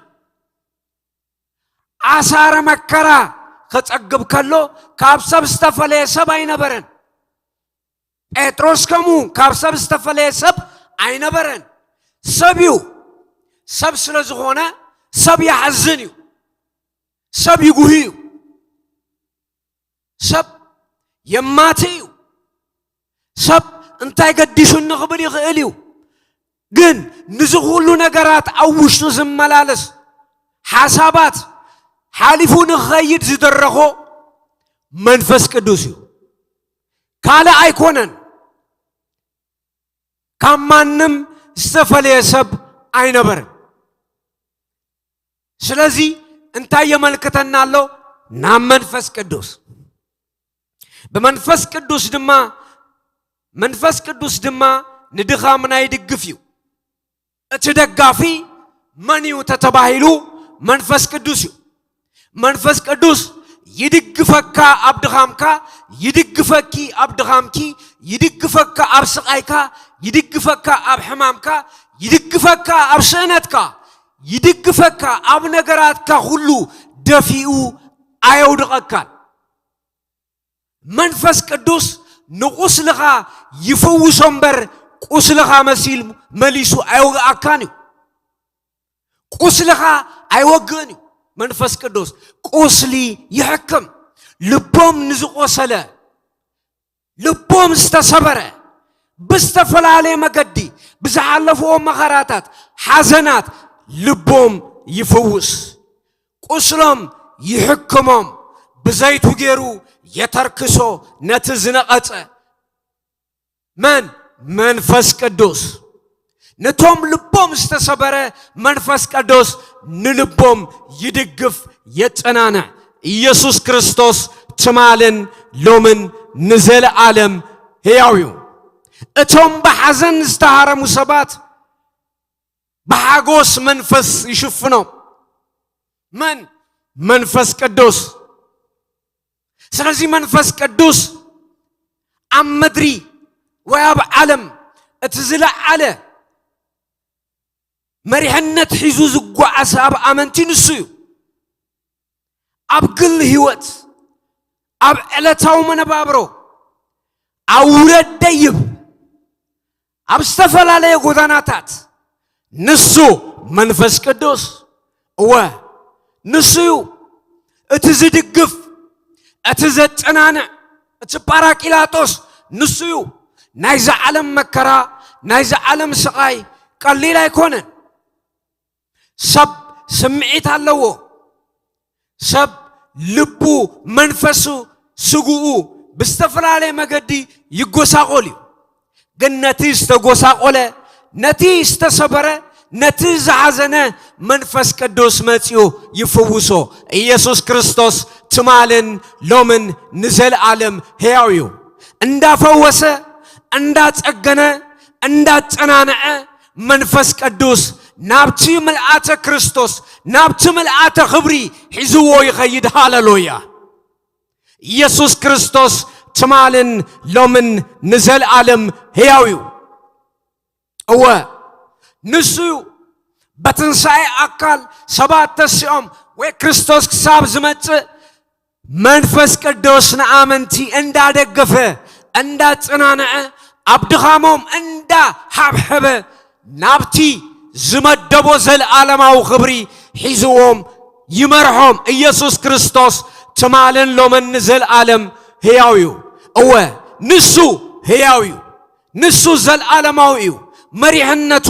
ዓሳረ መከራ ክጸግብ ከሎ ካብ ሰብ ዝተፈለየ ሰብ ኣይነበረን። ጴጥሮስ ከምኡ ካብ ሰብ ዝተፈለየ ሰብ ኣይነበረን። ሰብ እዩ። ሰብ ስለ ዝኾነ ሰብ ይሓዝን እዩ። ሰብ ይጉሂ እዩ። ሰብ የማቲ እዩ። ሰብ እንታይ ገዲሹኒ ክብል ይኽእል እዩ። ግን ንዚ ኩሉ ነገራት ኣብ ውሽጡ ዝመላለስ ሓሳባት ሓሊፉ ንኽኸይድ ዝደረኾ መንፈስ ቅዱስ እዩ። ካልእ ኣይኮነን። ካብ ማንም ዝተፈለየ ሰብ ኣይነበረን። ስለዚ እንታይ የመልክተና ኣሎ? ናብ መንፈስ ቅዱስ። ብመንፈስ ቅዱስ ድማ፣ መንፈስ ቅዱስ ድማ ንድኻምና ይድግፍ እዩ። እቲ ደጋፊ መን እዩ ተተባሂሉ? መንፈስ ቅዱስ እዩ። መንፈስ ቅዱስ ይድግፈካ ኣብ ድኻምካ፣ ይድግፈኪ ኣብ ድኻምኪ፣ ይድግፈካ ኣብ ስቓይካ፣ ይድግፈካ ኣብ ሕማምካ፣ ይድግፈካ ኣብ ስእነትካ፣ ይድግፈካ ኣብ ነገራትካ ኩሉ ደፊኡ ኣየውድቐካን። መንፈስ ቅዱስ ንቁስልኻ ይፍውሶ እምበር ቁስልኻ መሲል መሊሱ ኣይወግኣካን እዩ። ቁስልኻ ኣይወግእን እዩ። መንፈስ ቅዱስ ቁስሊ ይሕክም። ልቦም ንዝቆሰለ፣ ልቦም ዝተሰበረ፣ ብዝተፈላለየ መገዲ ብዝሓለፍዎ መኸራታት፣ ሓዘናት ልቦም ይፍውስ። ቁስሎም ይሕክሞም። ብዘይቱ ገይሩ የተርክሶ ነቲ ዝነቐጸ። መን? መንፈስ ቅዱስ። ነቶም ልቦም ዝተሰበረ መንፈስ ቅዱስ ንልቦም ይድግፍ፣ የጸናንዕ። ኢየሱስ ክርስቶስ ትማልን ሎምን ንዘለኣለም ሕያው እዩ። እቶም ብሓዘን ዝተሃረሙ ሰባት ብሓጎስ መንፈስ ይሽፍኖም። መን? መንፈስ ቅዱስ። ስለዚ መንፈስ ቅዱስ ኣብ ምድሪ ወይ ኣብ ዓለም እቲ ዝለዓለ መሪሕነት ሒዙ ዝጓዓዝ ኣብ ኣመንቲ ንሱ እዩ። ኣብ ግል ህይወት፣ ኣብ ዕለታዊ መነባብሮ፣ ኣብ ውረድ ደይብ፣ ኣብ ዝተፈላለየ ጎዳናታት ንሱ መንፈስ ቅዱስ፣ እወ፣ ንሱ እዩ እቲ ዝድግፍ፣ እቲ ዘጸናንዕ፣ እቲ ጳራቂላጦስ ንሱ እዩ። ናይዚ ዓለም መከራ፣ ናይዚ ዓለም ስቓይ ቀሊል ኣይኮነን። ሰብ ስምዒት ኣለዎ። ሰብ ልቡ፣ መንፈሱ፣ ስግኡ ብዝተፈላለየ መገዲ ይጎሳቆል እዩ። ግን ነቲ ዝተጎሳቆለ፣ ነቲ ዝተሰበረ፣ ነቲ ዝሓዘነ መንፈስ ቅዱስ መጺኡ ይፍውሶ። ኢየሱስ ክርስቶስ ትማልን ሎምን ንዘለኣለም ሕያው እዩ። እንዳፈወሰ፣ እንዳጸገነ፣ እንዳጸናንዐ መንፈስ ቅዱስ ናብቲ ምልኣተ ክርስቶስ፣ ናብቲ ምልኣተ ክብሪ ሒዝዎ ይኸይድ። ሃሌሉያ! ኢየሱስ ክርስቶስ ትማልን ሎምን ንዘለኣለም ሕያው እዩ። እወ፣ ንሱ እዩ። በትንሳኤ ኣካል ሰባት ተሲኦም ወይ ክርስቶስ ክሳብ ዝመጽእ መንፈስ ቅዱስ ንኣመንቲ እንዳደገፈ፣ እንዳጸናንዐ፣ ኣብ ድኻሞም እንዳሓብሐበ፣ ናብቲ ዝመደቦ ዘለኣለማዊ ክብሪ ሒዝዎም ይመርሖም። ኢየሱስ ክርስቶስ ትማልን ሎምን ንዘለኣለም ህያው እዩ። እወ፣ ንሱ ህያው እዩ። ንሱ ዘለኣለማዊ እዩ። መሪሕነቱ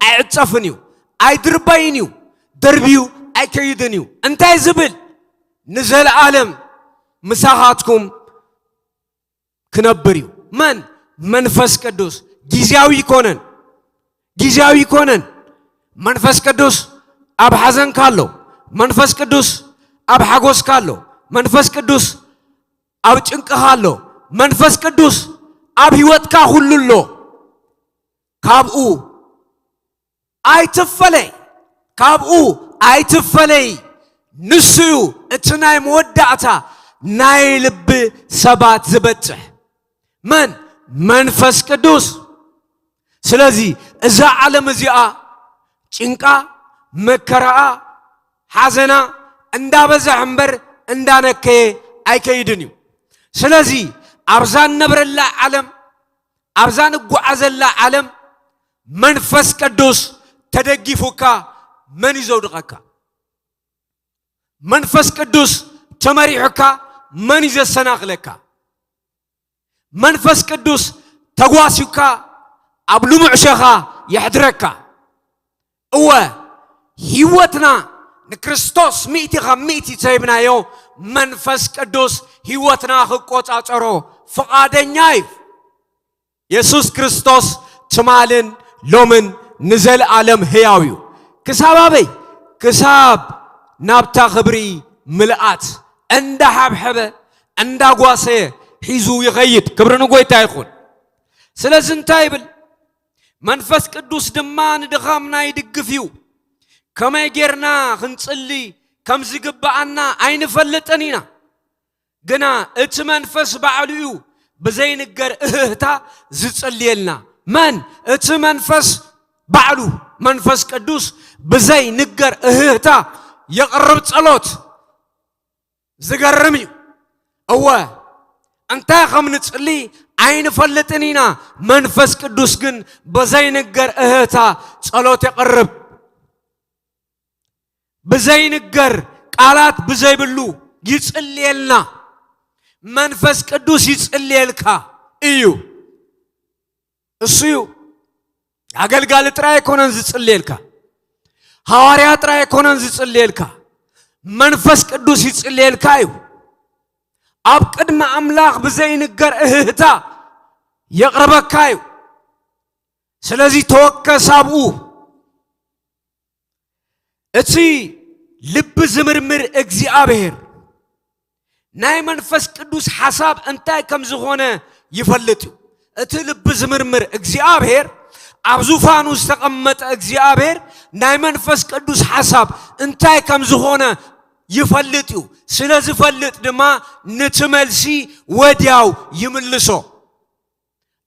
ኣይዕጸፍን እዩ፣ ኣይድርበይን እዩ፣ ደርብዩ ኣይከይድን እዩ። እንታይ ዝብል? ንዘለኣለም ምሳኻትኩም ክነብር እዩ። መን? መንፈስ ቅዱስ። ግዝያዊ ይኮነን፣ ግዝያዊ ይኮነን። መንፈስ ቅዱስ ኣብ ሓዘንካ ኣሎ። መንፈስ ቅዱስ ኣብ ሓጎስካ ኣሎ። መንፈስ ቅዱስ ኣብ ጭንቅኻ ኣሎ። መንፈስ ቅዱስ ኣብ ህይወትካ ኩሉ ኣሎ። ካብኡ ኣይትፈለይ፣ ካብኡ ኣይትፈለይ። ንሱ እዩ እቲ ናይ መወዳእታ ናይ ልቢ ሰባት ዝበጽሕ። መን? መንፈስ ቅዱስ። ስለዚ እዛ ዓለም እዚኣ ጭንቃ፣ መከራኣ፣ ሓዘና እንዳበዝሐ እምበር እንዳነከየ ኣይከይድን እዩ። ስለዚ ኣብዛ ንነብረላ ዓለም፣ ኣብዛ ንጓዓዘላ ዓለም መንፈስ ቅዱስ ተደጊፉካ መን እዩ ዘውድቐካ? መንፈስ ቅዱስ ተመሪሑካ መን እዩ ዘሰናኽለካ? መንፈስ ቅዱስ ተጓሲዩካ ኣብ ልሙዕ ሸኻ የሕድረካ። እወ፣ ህይወትና ንክርስቶስ ሚእቲ ካብ ሚእቲ ተሂብናዮ፣ መንፈስ ቅዱስ ህይወትና ክቆጻጸሮ ፍቓደኛ እዩ። የሱስ ክርስቶስ ትማልን ሎምን ንዘለኣለም ህያው እዩ። ክሳብ ኣበይ? ክሳብ ናብታ ክብሪ ምልኣት እንዳሓብሐበ እንዳጓሰየ ሒዙ ይኸይድ። ክብሪ ንጎይታ ይኹን። ስለዚ እንታይ ይብል? መንፈስ ቅዱስ ድማ ንድኻምና ይድግፍ እዩ። ከመይ ጌርና ክንጽሊ ከም ዝግብኣና ኣይንፈልጥን ኢና። ግና እቲ መንፈስ ባዕሉ እዩ ብዘይንገር እህህታ ዝጽልየልና። መን? እቲ መንፈስ ባዕሉ፣ መንፈስ ቅዱስ ብዘይንገር እህህታ የቕርብ ጸሎት። ዝገርም እዩ። እወ፣ እንታይ ከም ንጽሊ ኣይንፈልጥን ኢና። መንፈስ ቅዱስ ግን ብዘይንገር እህህታ ጸሎት የቕርብ። ብዘይንገር፣ ቃላት ብዘይብሉ ይጽልየልና። መንፈስ ቅዱስ ይጽልየልካ እዩ። እሱ እዩ። ኣገልጋሊ ጥራይ ኣይኮነን ዝጽልየልካ፣ ሃዋርያ ጥራይ ኣይኮነን ዝጽልየልካ፣ መንፈስ ቅዱስ ይጽልየልካ እዩ። ኣብ ቅድሚ ኣምላኽ ብዘይንገር እህህታ የቕርበካ እዩ። ስለዚ ተወከስ ኣብኡ። እቲ ልቢ ዝምርምር እግዚኣብሔር ናይ መንፈስ ቅዱስ ሓሳብ እንታይ ከም ዝኾነ ይፈልጥ እዩ። እቲ ልቢ ዝምርምር እግዚኣብሔር፣ ኣብ ዙፋኑ ዝተቐመጠ እግዚኣብሔር ናይ መንፈስ ቅዱስ ሓሳብ እንታይ ከም ዝኾነ ይፈልጥ እዩ። ስለ ዝፈልጥ ድማ ነቲ መልሲ ወዲያው ይምልሶ።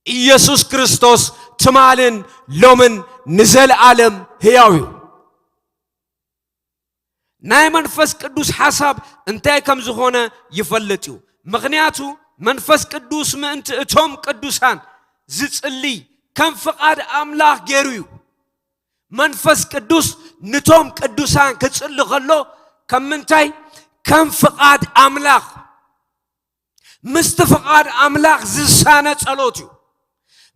ኢየሱስ ክርስቶስ ትማልን ሎምን ንዘለኣለም ህያው እዩ። ናይ መንፈስ ቅዱስ ሓሳብ እንታይ ከም ዝኾነ ይፈልጥ እዩ። ምኽንያቱ መንፈስ ቅዱስ ምእንቲ እቶም ቅዱሳን ዝጽልይ ከም ፍቓድ ኣምላኽ ገይሩ እዩ። መንፈስ ቅዱስ ንቶም ቅዱሳን ክጽሊ ከሎ ከም ምንታይ? ከም ፍቓድ ኣምላኽ። ምስቲ ፍቓድ ኣምላኽ ዝሳነ ጸሎት እዩ።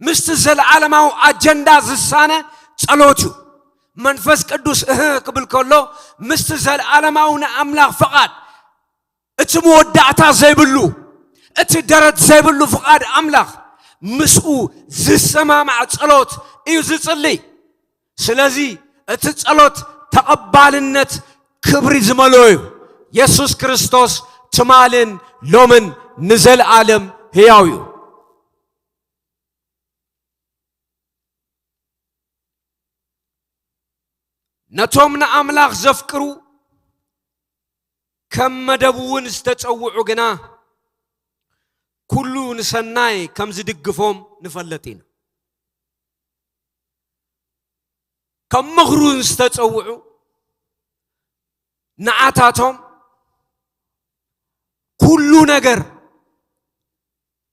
ምስቲ ዘለዓለማዊ ኣጀንዳ ዝሳነ ጸሎት እዩ። መንፈስ ቅዱስ እህ ክብል ከሎ ምስቲ ዘለዓለማዊ ንኣምላኽ ፍቓድ፣ እቲ መወዳእታ ዘይብሉ፣ እቲ ደረት ዘይብሉ ፍቓድ ኣምላኽ ምስኡ ዝሰማማዕ ጸሎት እዩ ዝጽልይ። ስለዚ እቲ ጸሎት ተቐባልነት ክብሪ ዝመልኦ እዩ። የሱስ ክርስቶስ ትማልን ሎምን ንዘለኣለም ህያው እዩ። ነቶም ንኣምላኽ ዘፍቅሩ ከም መደቡ እውን ዝተጸውዑ ግና ኩሉ ንሰናይ ከም ዝድግፎም ንፈልጥ ኢና። ከም ምኽሩ ዝተጸውዑ ንዓታቶም ኩሉ ነገር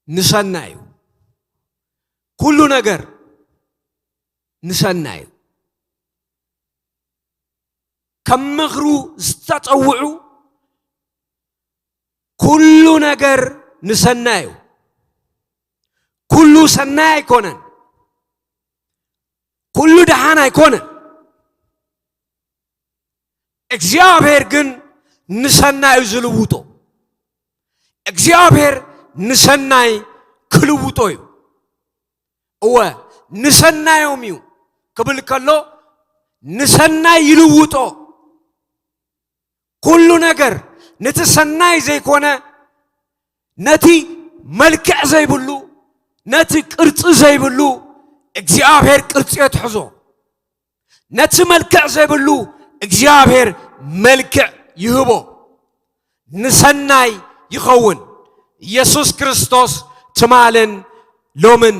ንሰናይ እዩ። ኩሉ ነገር ንሰናይ እዩ። ከም ምኽሩ ዝተጸውዑ ኩሉ ነገር ንሰናይ እዩ። ኩሉ ሰናይ ኣይኮነን። ኩሉ ደሓን ኣይኮነን። እግዚኣብሔር ግን ንሰናይ እዩ ዝልውጦ። እግዚኣብሔር ንሰናይ ክልውጦ እዩ። እወ፣ ንሰናዮም እዩ ክብል ከሎ ንሰናይ ይልውጦ። ኩሉ ነገር ነቲ ሰናይ ዘይኮነ፣ ነቲ መልክዕ ዘይብሉ፣ ነቲ ቅርጺ ዘይብሉ እግዚኣብሔር ቅርጺ የትሕዞ። ነቲ መልክዕ ዘይብሉ እግዚኣብሔር መልክዕ ይህቦ። ንሰናይ ይኸውን። ኢየሱስ ክርስቶስ ትማልን ሎምን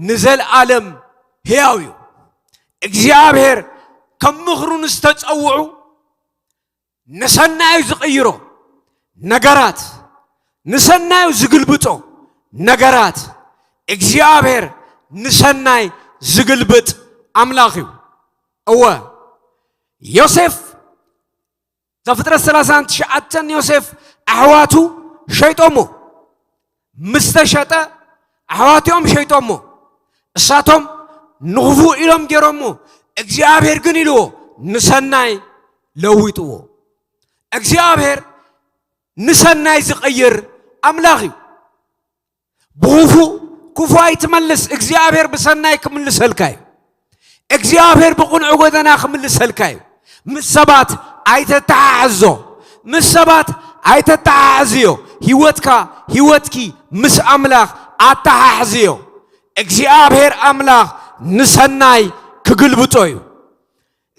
ንዘለኣለም ሕያው እዩ። እግዚኣብሔር ከም ምኽሩ ንዝተጸውዑ ንሰናይ እዩ ዝቕይሮ ነገራት፣ ንሰናይ እዩ ዝግልብጦ ነገራት። እግዚኣብሔር ንሰናይ ዝግልብጥ ኣምላኽ እዩ። እወ፣ ዮሴፍ፣ ዘፍጥረት ሰላሳን ትሽዓተን፣ ዮሴፍ ኣሕዋቱ ሸይጦሞ። ምስ ተሸጠ ኣሕዋትኦም ሸይጦሞ። እሳቶም ንኽፉእ ኢሎም ገይሮሞ፣ እግዚኣብሔር ግን ኢልዎ ንሰናይ ለዊጥዎ። እግዚኣብሔር ንሰናይ ዝቕይር ኣምላኽ እዩ። ብኽፉእ ክፉእ ኣይትመልስ፣ እግዚኣብሔር ብሰናይ ክምልሰልካ እዩ። እግዚኣብሔር ብቕኑዕ ጎደና ክምልሰልካ እዩ። ምስ ሰባት ኣይተተሓሕዞ፣ ምስ ሰባት ኣይተተሓሕዝዮ። ህይወትካ፣ ህይወትኪ ምስ ኣምላኽ ኣተሓሕዝዮ። እግዚኣብሔር ኣምላኽ ንሰናይ ክግልብጦ እዩ።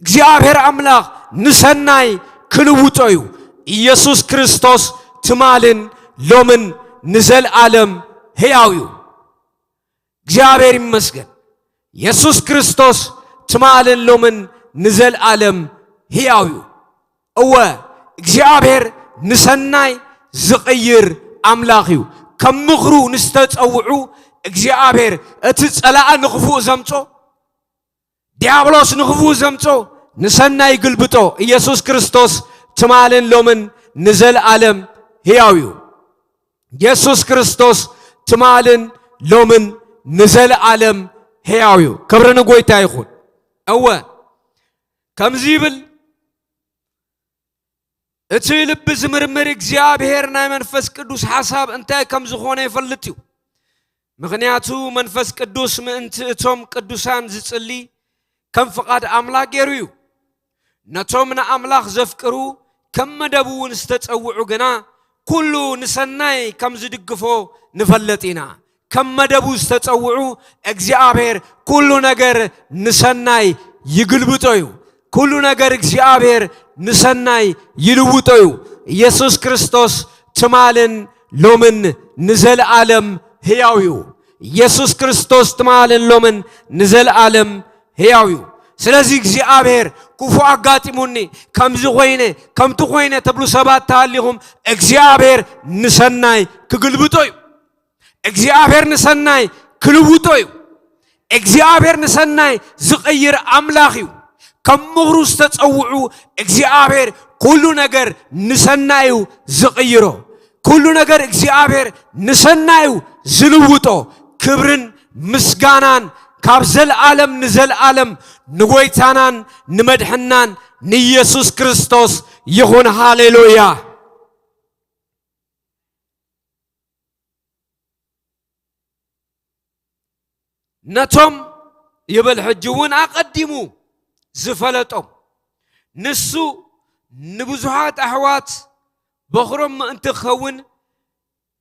እግዚኣብሔር ኣምላኽ ንሰናይ ክልውጦ እዩ። ኢየሱስ ክርስቶስ ትማልን ሎምን ንዘለኣለም ሕያው እዩ። እግዚኣብሔር ይመስገን። የሱስ ክርስቶስ ትማልን ሎምን ንዘለኣለም ሕያው እዩ። እወ፣ እግዚኣብሔር ንሰናይ ዝቕይር ኣምላኽ እዩ። ከም ምኽሩ ንዝተጸውዑ እግዚኣብሔር እቲ ጸላኢ ንኽፉእ ዘምጾ፣ ዲያብሎስ ንኽፉእ ዘምጾ ንሰናይ ይግልብጦ። ኢየሱስ ክርስቶስ ትማልን ሎምን ንዘለኣለም ሕያው እዩ። የሱስ ክርስቶስ ትማልን ሎምን ንዘለኣለም ሕያው እዩ። ክብሪ ንጎይታ ይኹን። እወ፣ ከምዚ ይብል፣ እቲ ልቢ ዝምርምር እግዚኣብሔር ናይ መንፈስ ቅዱስ ሓሳብ እንታይ ከም ዝኾነ ይፈልጥ እዩ። ምኽንያቱ መንፈስ ቅዱስ ምእንቲ እቶም ቅዱሳን ዝጽሊ ከም ፍቓድ ኣምላኽ ገይሩ እዩ። ነቶም ንኣምላኽ ዘፍቅሩ ከም መደቡ እውን ዝተጸውዑ ግና ኩሉ ንሰናይ ከም ዝድግፎ ንፈልጥ ኢና። ከም መደቡ ዝተጸውዑ እግዚኣብሔር ኩሉ ነገር ንሰናይ ይግልብጦ እዩ። ኩሉ ነገር እግዚኣብሔር ንሰናይ ይልውጦ እዩ። ኢየሱስ ክርስቶስ ትማልን ሎምን ንዘለኣለም ሕያው እዩ። ኢየሱስ ክርስቶስ ትማልን ሎምን ንዘለኣለም ሕያው እዩ። ስለዚ እግዚኣብሔር ክፉእ ኣጋጢሙኒ፣ ከምዚ ኮይነ፣ ከምቲ ኮይነ ትብሉ ሰባት ተሃሊኹም፣ እግዚኣብሔር ንሰናይ ክግልብጦ እዩ። እግዚኣብሔር ንሰናይ ክልውጦ እዩ። እግዚኣብሔር ንሰናይ ዝቕይር ኣምላኽ እዩ። ከም ምኽሩ ዝተጸውዑ እግዚኣብሔር ኩሉ ነገር ንሰናይ እዩ ዝቕይሮ። ኩሉ ነገር እግዚኣብሔር ንሰናይ እዩ ዝልውጦ። ክብርን ምስጋናን ካብ ዘልኣለም ንዘልኣለም ንጎይታናን ንመድሕናን ንኢየሱስ ክርስቶስ ይኹን። ሃሌሉያ። ነቶም ይብል ሕጂ እውን ኣቐዲሙ ዝፈለጦም፣ ንሱ ንብዙሓት ኣሕዋት በኹሮም ምእንቲ ክኸውን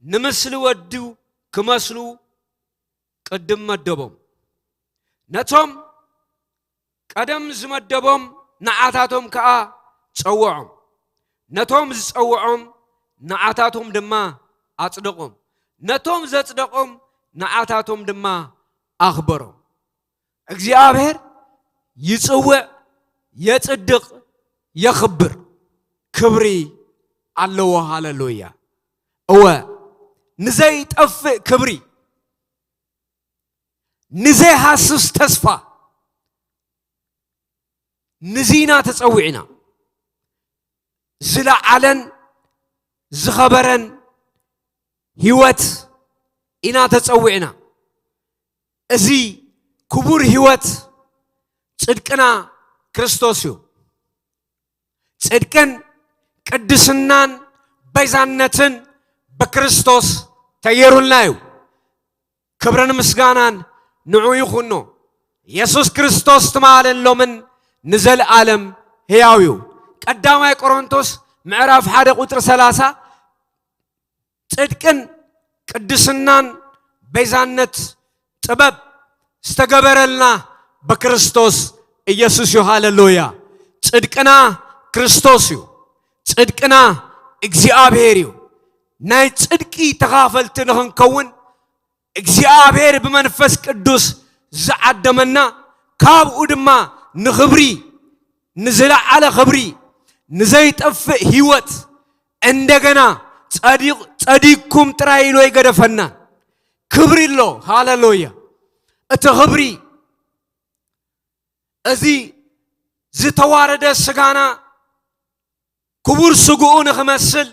ንምስሊ ወዱ ክመስሉ ቅድም መደቦም። ነቶም ቀደም ዝመደቦም ንዓታቶም ከኣ ጸውዖም። ነቶም ዝጸውዖም ንዓታቶም ድማ ኣጽደቖም። ነቶም ዘጽደቖም ንዓታቶም ድማ ኣኽበሮም። እግዚኣብሔር ይጽውዕ፣ የጽድቕ፣ የኽብር። ክብሪ ኣለዎ። ሃሌሉያ። እወ፣ ንዘይጠፍእ ክብሪ፣ ንዘይሃስስ ተስፋ፣ ንዚ ኢና ተጸዊዕና። ዝለዓለን ዝኸበረን ህይወት ኢና ተጸዊዕና። እዚ ክቡር ህይወት ጽድቅና ክርስቶስ እዩ። ጽድቅን ቅድስናን ቤዛነትን ብክርስቶስ ተገይሩልና እዩ። ክብርን ምስጋናን ንዑ ይኹኖ። ኢየሱስ ክርስቶስ ትማልን ሎምን ንዘለኣለም ሕያው እዩ። ቀዳማይ ቆሮንቶስ ምዕራፍ ሓደ ቁጽሪ ሰላሳ፣ ጽድቅን ቅድስናን ቤዛነት ጥበብ ዝተገበረልና ብክርስቶስ ኢየሱስ እዩ። ሃሌሉያ። ጽድቅና ክርስቶስ እዩ። ጽድቅና እግዚኣብሔር እዩ። ናይ ጽድቂ ተኻፈልቲ ንኽንከውን እግዚኣብሔር ብመንፈስ ቅዱስ ዝዓደመና፣ ካብኡ ድማ ንኽብሪ፣ ንዝለዓለ ኽብሪ፣ ንዘይጠፍእ ህይወት እንደገና ጸዲቕ-፣ ጸዲቅኩም ጥራይ ኢሉ ኣይገደፈናን። ክብሪ ኣሎ። ሃሌሉያ። እቲ ኽብሪ፣ እዚ ዝተዋረደ ስጋና ክቡር ስግኡ ንኽመስል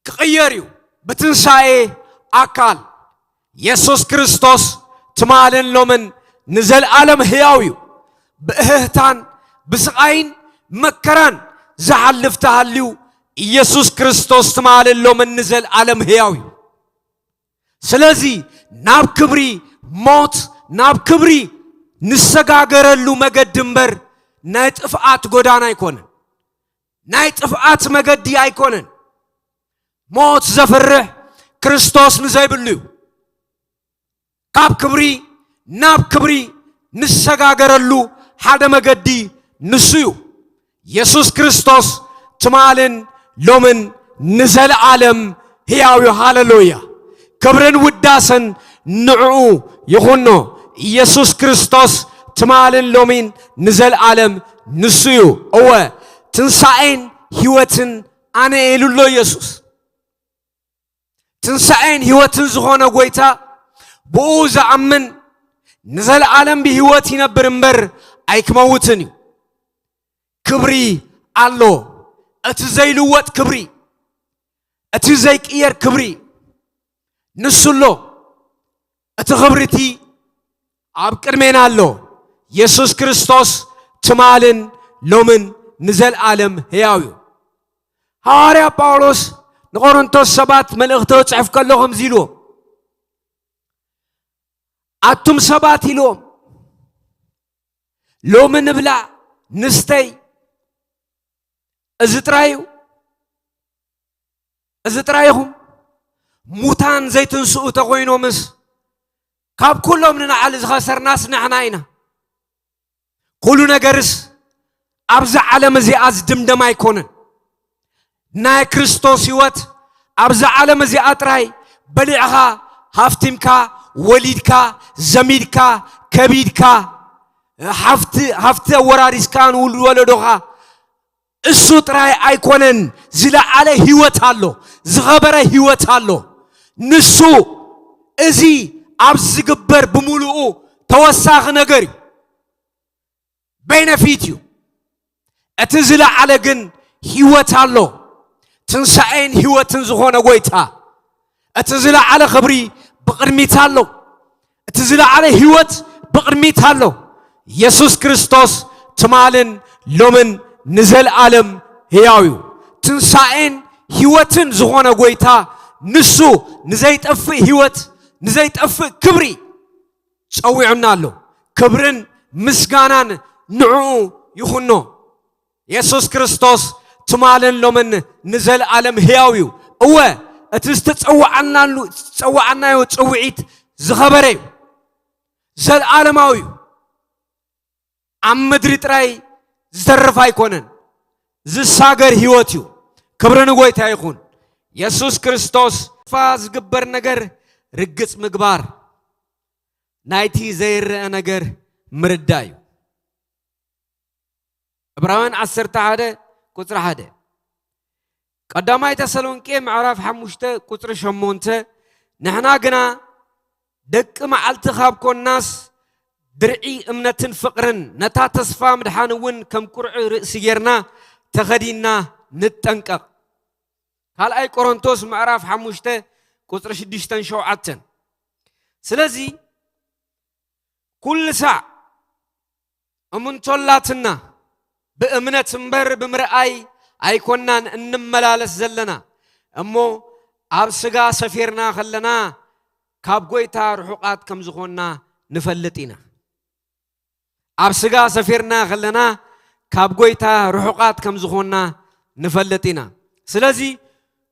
ክቕየር እዩ። ብትንሳኤ ኣካል የሱስ ክርስቶስ ትማልን ሎምን ንዘለኣለም ሕያው እዩ። ብእህህታን ብስቓይን መከራን ዝሓልፍ ተሃልዩ፣ ኢየሱስ ክርስቶስ ትማልን ሎምን ንዘለኣለም ሕያው እዩ። ስለዚ ናብ ክብሪ፣ ሞት ናብ ክብሪ ንሰጋገረሉ መገዲ እምበር ናይ ጥፍኣት ጎዳና ኣይኮነን። ናይ ጥፍኣት መገዲ ኣይኮነን። ሞት ዘፍርሕ ክርስቶስ ንዘይብሉ እዩ። ካብ ክብሪ ናብ ክብሪ ንሰጋገረሉ ሓደ መገዲ ንሱ እዩ። የሱስ ክርስቶስ ትማልን ሎምን ንዘለኣለም ሕያው እዩ። ሃሌሉያ። ክብርን ውዳሰን ንዕኡ ይኹኖ። ኢየሱስ ክርስቶስ ትማልን ሎሚን ንዘለኣለም ንሱ እዩ። እወ፣ ትንሳኤን ህይወትን ኣነ እየ ኢሉ ኣሎ ኢየሱስ። ትንሳኤን ህይወትን ዝኾነ ጎይታ፣ ብኡ ዝኣምን ንዘለኣለም ብህይወት ይነብር እምበር ኣይክመውትን እዩ። ክብሪ ኣሎ። እቲ ዘይልወጥ ክብሪ፣ እቲ ዘይቅየር ክብሪ፣ ንሱ ኣሎ። እቲ ክብሪ እቲ ኣብ ቅድሜና ኣሎ። የሱስ ክርስቶስ ትማልን ሎምን ንዘለኣለም ህያው እዩ። ሃዋርያ ጳውሎስ ንቆሮንቶስ ሰባት መልእኽቲ ክጽሕፍ ከሎ ከምዚ ኢልዎም፣ ኣቱም ሰባት ኢልዎም፣ ሎሚ ንብላዕ ንስተይ፣ እዚ ጥራይ እዩ፣ እዚ ጥራይ ኢኹም። ሙታን ዘይትንስኡ ተኾይኖምስ፣ ካብ ኩሎም ንላዕሊ ዝኸሰርናስ ንሕና ኢና። ኩሉ ነገርስ ኣብዛ ዓለም እዚኣ ዝድምደም ኣይኮነን። ናይ ክርስቶስ ህይወት ኣብዛ ዓለም እዚኣ ጥራይ በሊዕኻ፣ ሃፍቲምካ፣ ወሊድካ፣ ዘሚድካ፣ ከቢድካ፣ ሃፍቲ፣ ሃፍቲ ኣወራሪስካ ንውሉድ ወለዶኻ፣ እሱ ጥራይ ኣይኮነን። ዝለዓለ ህይወት ኣሎ፣ ዝኸበረ ህይወት ኣሎ። ንሱ እዚ ኣብ ዝግበር ብምሉኡ ተወሳኺ ነገር እዩ፣ ቤነፊት እዩ። እቲ ዝለዓለ ግን ህይወት ኣሎ፣ ትንሳኤን ህይወትን ዝኾነ ጎይታ። እቲ ዝለዓለ ክብሪ ብቕድሚት ኣሎ፣ እቲ ዝለዓለ ህይወት ብቕድሚት ኣሎ። የሱስ ክርስቶስ ትማልን ሎምን ንዘለኣለም ህያው እዩ። ትንሳኤን ህይወትን ዝኾነ ጎይታ፣ ንሱ ንዘይጠፍእ ህይወት፣ ንዘይጠፍእ ክብሪ ጸዊዑና ኣሎ። ክብርን ምስጋናን ንዕኡ ይኹኖ። የሱስ ክርስቶስ ትማልን ሎምን ንዘለኣለም ህያው እዩ። እወ፣ እቲ ዝተጸዋዕናሉ፣ ዝተጸዋዕናዮ ጽውዒት ዝኸበረ እዩ፣ ዘለኣለማዊ እዩ። ኣብ ምድሪ ጥራይ ዝተርፍ ኣይኮነን፣ ዝሳገር ህይወት እዩ። ክብሪ ንጎይታ ይኹን። የሱስ ክርስቶስ ተስፋ ዝግበር ነገር ርግጽ ምግባር፣ ናይቲ ዘይረአ ነገር ምርዳእ እዩ። ዕብራውያን ዓሰርተ ሓደ ቁጽሪ ሓደ። ቀዳማይ ተሰሎንቄ ምዕራፍ ሓሙሽተ ቁጽሪ ሸሞንተ፣ ንሕና ግና ደቂ መዓልቲ ካብ ኮናስ፣ ድርዒ እምነትን ፍቕርን፣ ነታ ተስፋ ምድሓን እውን ከም ቁርዒ ርእሲ ጌርና ተኸዲንና ንጠንቀቕ። ካልኣይ ቆሮንቶስ ምዕራፍ ሓሙሽተ ቁጽሪ ሽዱሽተን ሸውዓተን። ስለዚ ኩሉ ሳዕ እምንቶላትና ብእምነት እምበር ብምርኣይ ኣይኮናን እንመላለስ ዘለና፣ እሞ ኣብ ስጋ ሰፊርና ከለና ካብ ጎይታ ርሑቓት ከም ዝኾንና ንፈልጥ ኢና። ኣብ ስጋ ሰፊርና ከለና ካብ ጎይታ ርሑቓት ከም ዝኾንና ንፈልጥ ኢና። ስለዚ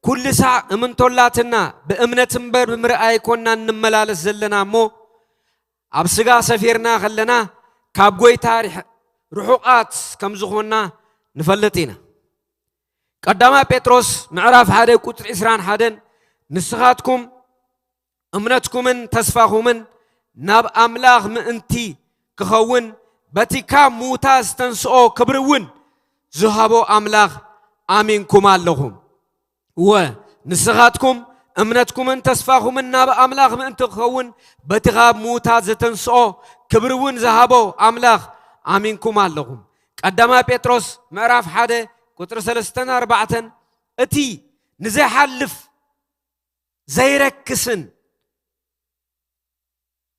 ኩሉ ሳዕ እምንቶላትና ብእምነት እምበር ብምርኣይ ኣይኮናን እንመላለስ ዘለና፣ እሞ ኣብ ስጋ ሰፊርና ከለና ካብ ጎይታ ርሕ-፣ ርሑቓት ከም ዝኾንና ንፈልጥ ኢና። ቀዳማይ ጴጥሮስ ምዕራፍ ሓደ ቁጽሪ ዕስራን ሓደን፣ ንስኻትኩም እምነትኩምን ተስፋኹምን ናብ ኣምላኽ ምእንቲ ክኸውን፣ በቲ ካብ ምዉታት ዝተንስኦ ክብሪ እውን ዝሃቦ ኣምላኽ ኣሚንኩም ኣለኹም። እወ፣ ንስኻትኩም እምነትኩምን ተስፋኹምን ናብ ኣምላኽ ምእንቲ ክኸውን፣ በቲ ካብ ምዉታት ዘተንስኦ ክብሪ እውን ዝሃቦ ኣምላኽ ኣሚንኩም ኣለኹም። ቀዳማይ ጴጥሮስ ምዕራፍ ሓደ ቁጽሪ ሰለስተን ኣርባዕተን፣ እቲ ንዘይሓልፍ ዘይረክስን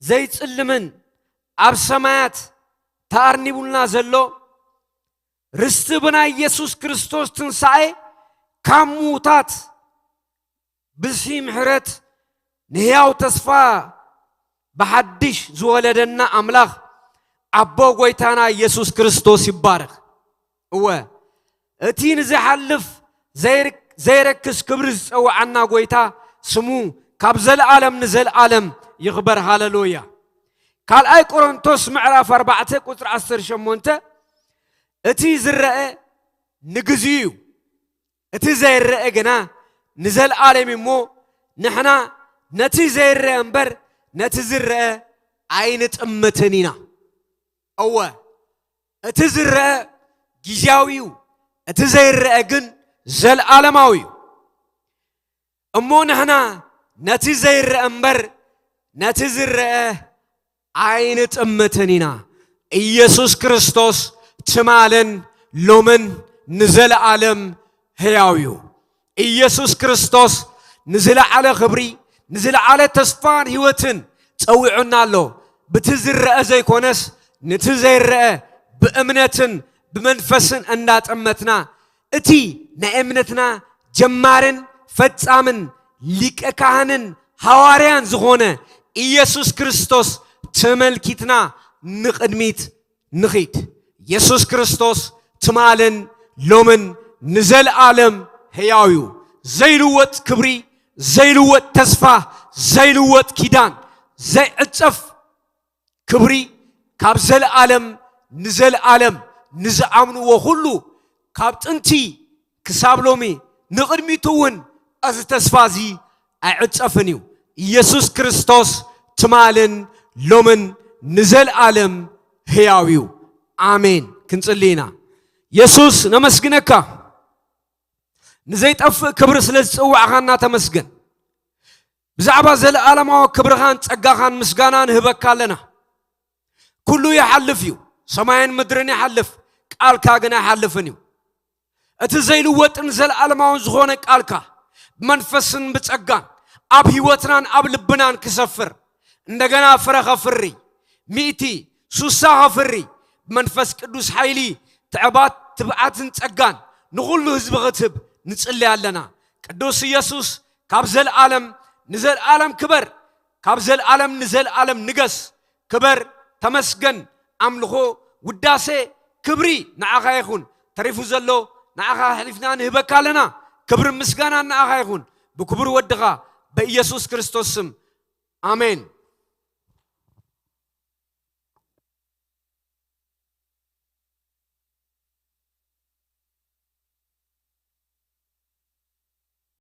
ዘይጽልምን ኣብ ሰማያት ተኣርኒቡልና ዘሎ ርስቲ ብናይ የሱስ ክርስቶስ ትንሳኤ ካብ ምዉታት ብሲ ምሕረት ንሕያው ተስፋ ብሓድሽ ዝወለደና ኣምላኽ ኣቦ ጐይታና የሱስ ክርስቶስ ይባረኽ። እወ፣ እቲ ንዝሓልፍ ዘይር-፣ ዘይረክስ ክብሪ ዝጸውዓና ጐይታ ስሙ ካብ ዘለኣለም ንዘለኣለም ይኽበር። ሃሌሉያ። ካልኣይ ቆሮንቶስ ምዕራፍ ኣርባዕተ ቁጽሪ ዓሰርተ ሸሞንተ፣ እቲ ዝረአ ንግዚኡ እዩ፣ እቲ ዘይረአ ግና ንዘለኣለም እዩ። እሞ ንሕና ነቲ ዘይረአ እምበር ነቲ ዝረአ ኣይንጥምትን ኢና። እወ፣ እቲ ዝረአ ግዝያዊ እዩ፣ እቲ ዘይረአ ግን ዘለኣለማዊ እዩ። እሞ ንሕና ነቲ ዘይረአ እምበር ነቲ ዝረአ ኣይንጥምትን ኢና። ኢየሱስ ክርስቶስ ትማልን ሎምን ንዘለኣለም ሕያው እዩ። ኢየሱስ ክርስቶስ ንዝለዓለ ክብሪ፣ ንዝለዓለ ተስፋን ህይወትን ጸዊዑና ኣሎ። ብቲ ዝረአ ዘይኮነስ፣ ንቲ ዘይረአ ብእምነትን ብመንፈስን እንዳጠመትና፣ እቲ ናይ እምነትና ጀማርን ፈጻምን ሊቀ ካህንን ሃዋርያን ዝኾነ ኢየሱስ ክርስቶስ ተመልኪትና ንቕድሚት ንኺድ። ኢየሱስ ክርስቶስ ትማልን ሎምን ንዘለኣለም ሕያው እዩ። ዘይልወጥ ክብሪ፣ ዘይልወጥ ተስፋ፣ ዘይልወጥ ኪዳን፣ ዘይዕጸፍ ክብሪ ካብ ዘለኣለም ንዘለኣለም ንዝኣምንዎ ኩሉ ካብ ጥንቲ ክሳብ ሎሚ ንቕድሚቱ እውን እዚ ተስፋ እዚ ኣይዕጸፍን እዩ። ኢየሱስ ክርስቶስ ትማልን ሎምን ንዘለኣለም ሕያው እዩ። ኣሜን። ክንጽሊ ኢና። የሱስ ነመስግነካ፣ ንዘይጠፍእ ክብሪ ስለ ዝጸዋዕኻና ተመስገን። ብዛዕባ ዘለኣለማዊ ክብርኻን ጸጋኻን ምስጋና ንህበካ ኣለና። ኩሉ ይሓልፍ እዩ፣ ሰማይን ምድርን ይሓልፍ፣ ቃልካ ግን ኣይሓልፍን እዩ። እቲ ዘይልወጥን ዘለኣለማውን ዝኾነ ቃልካ ብመንፈስን ብጸጋን ኣብ ህይወትናን ኣብ ልብናን ክሰፍር፣ እንደገና ፍረ ከፍሪ፣ ሚእቲ፣ ሱሳ ከፍሪ፣ ብመንፈስ ቅዱስ ሓይሊ ትዕባት ትብዓትን ጸጋን ንኹሉ ህዝቢ ክትህብ ንጽሊ ኣለና። ቅዱስ ኢየሱስ ካብ ዘለኣለም ንዘለኣለም ክበር፣ ካብ ዘለኣለም ንዘለኣለም ንገስ። ክበር፣ ተመስገን፣ ኣምልኾ፣ ውዳሴ፣ ክብሪ ንዓኻ ይኹን። ተሪፉ ዘሎ ንዓኻ ኣሕሊፍና ንህበካ ኣለና። ክብርን ምስጋናን ንዓኻ ይኹን። ብክቡር ወድኻ በኢየሱስ ክርስቶስ ስም። ኣሜን።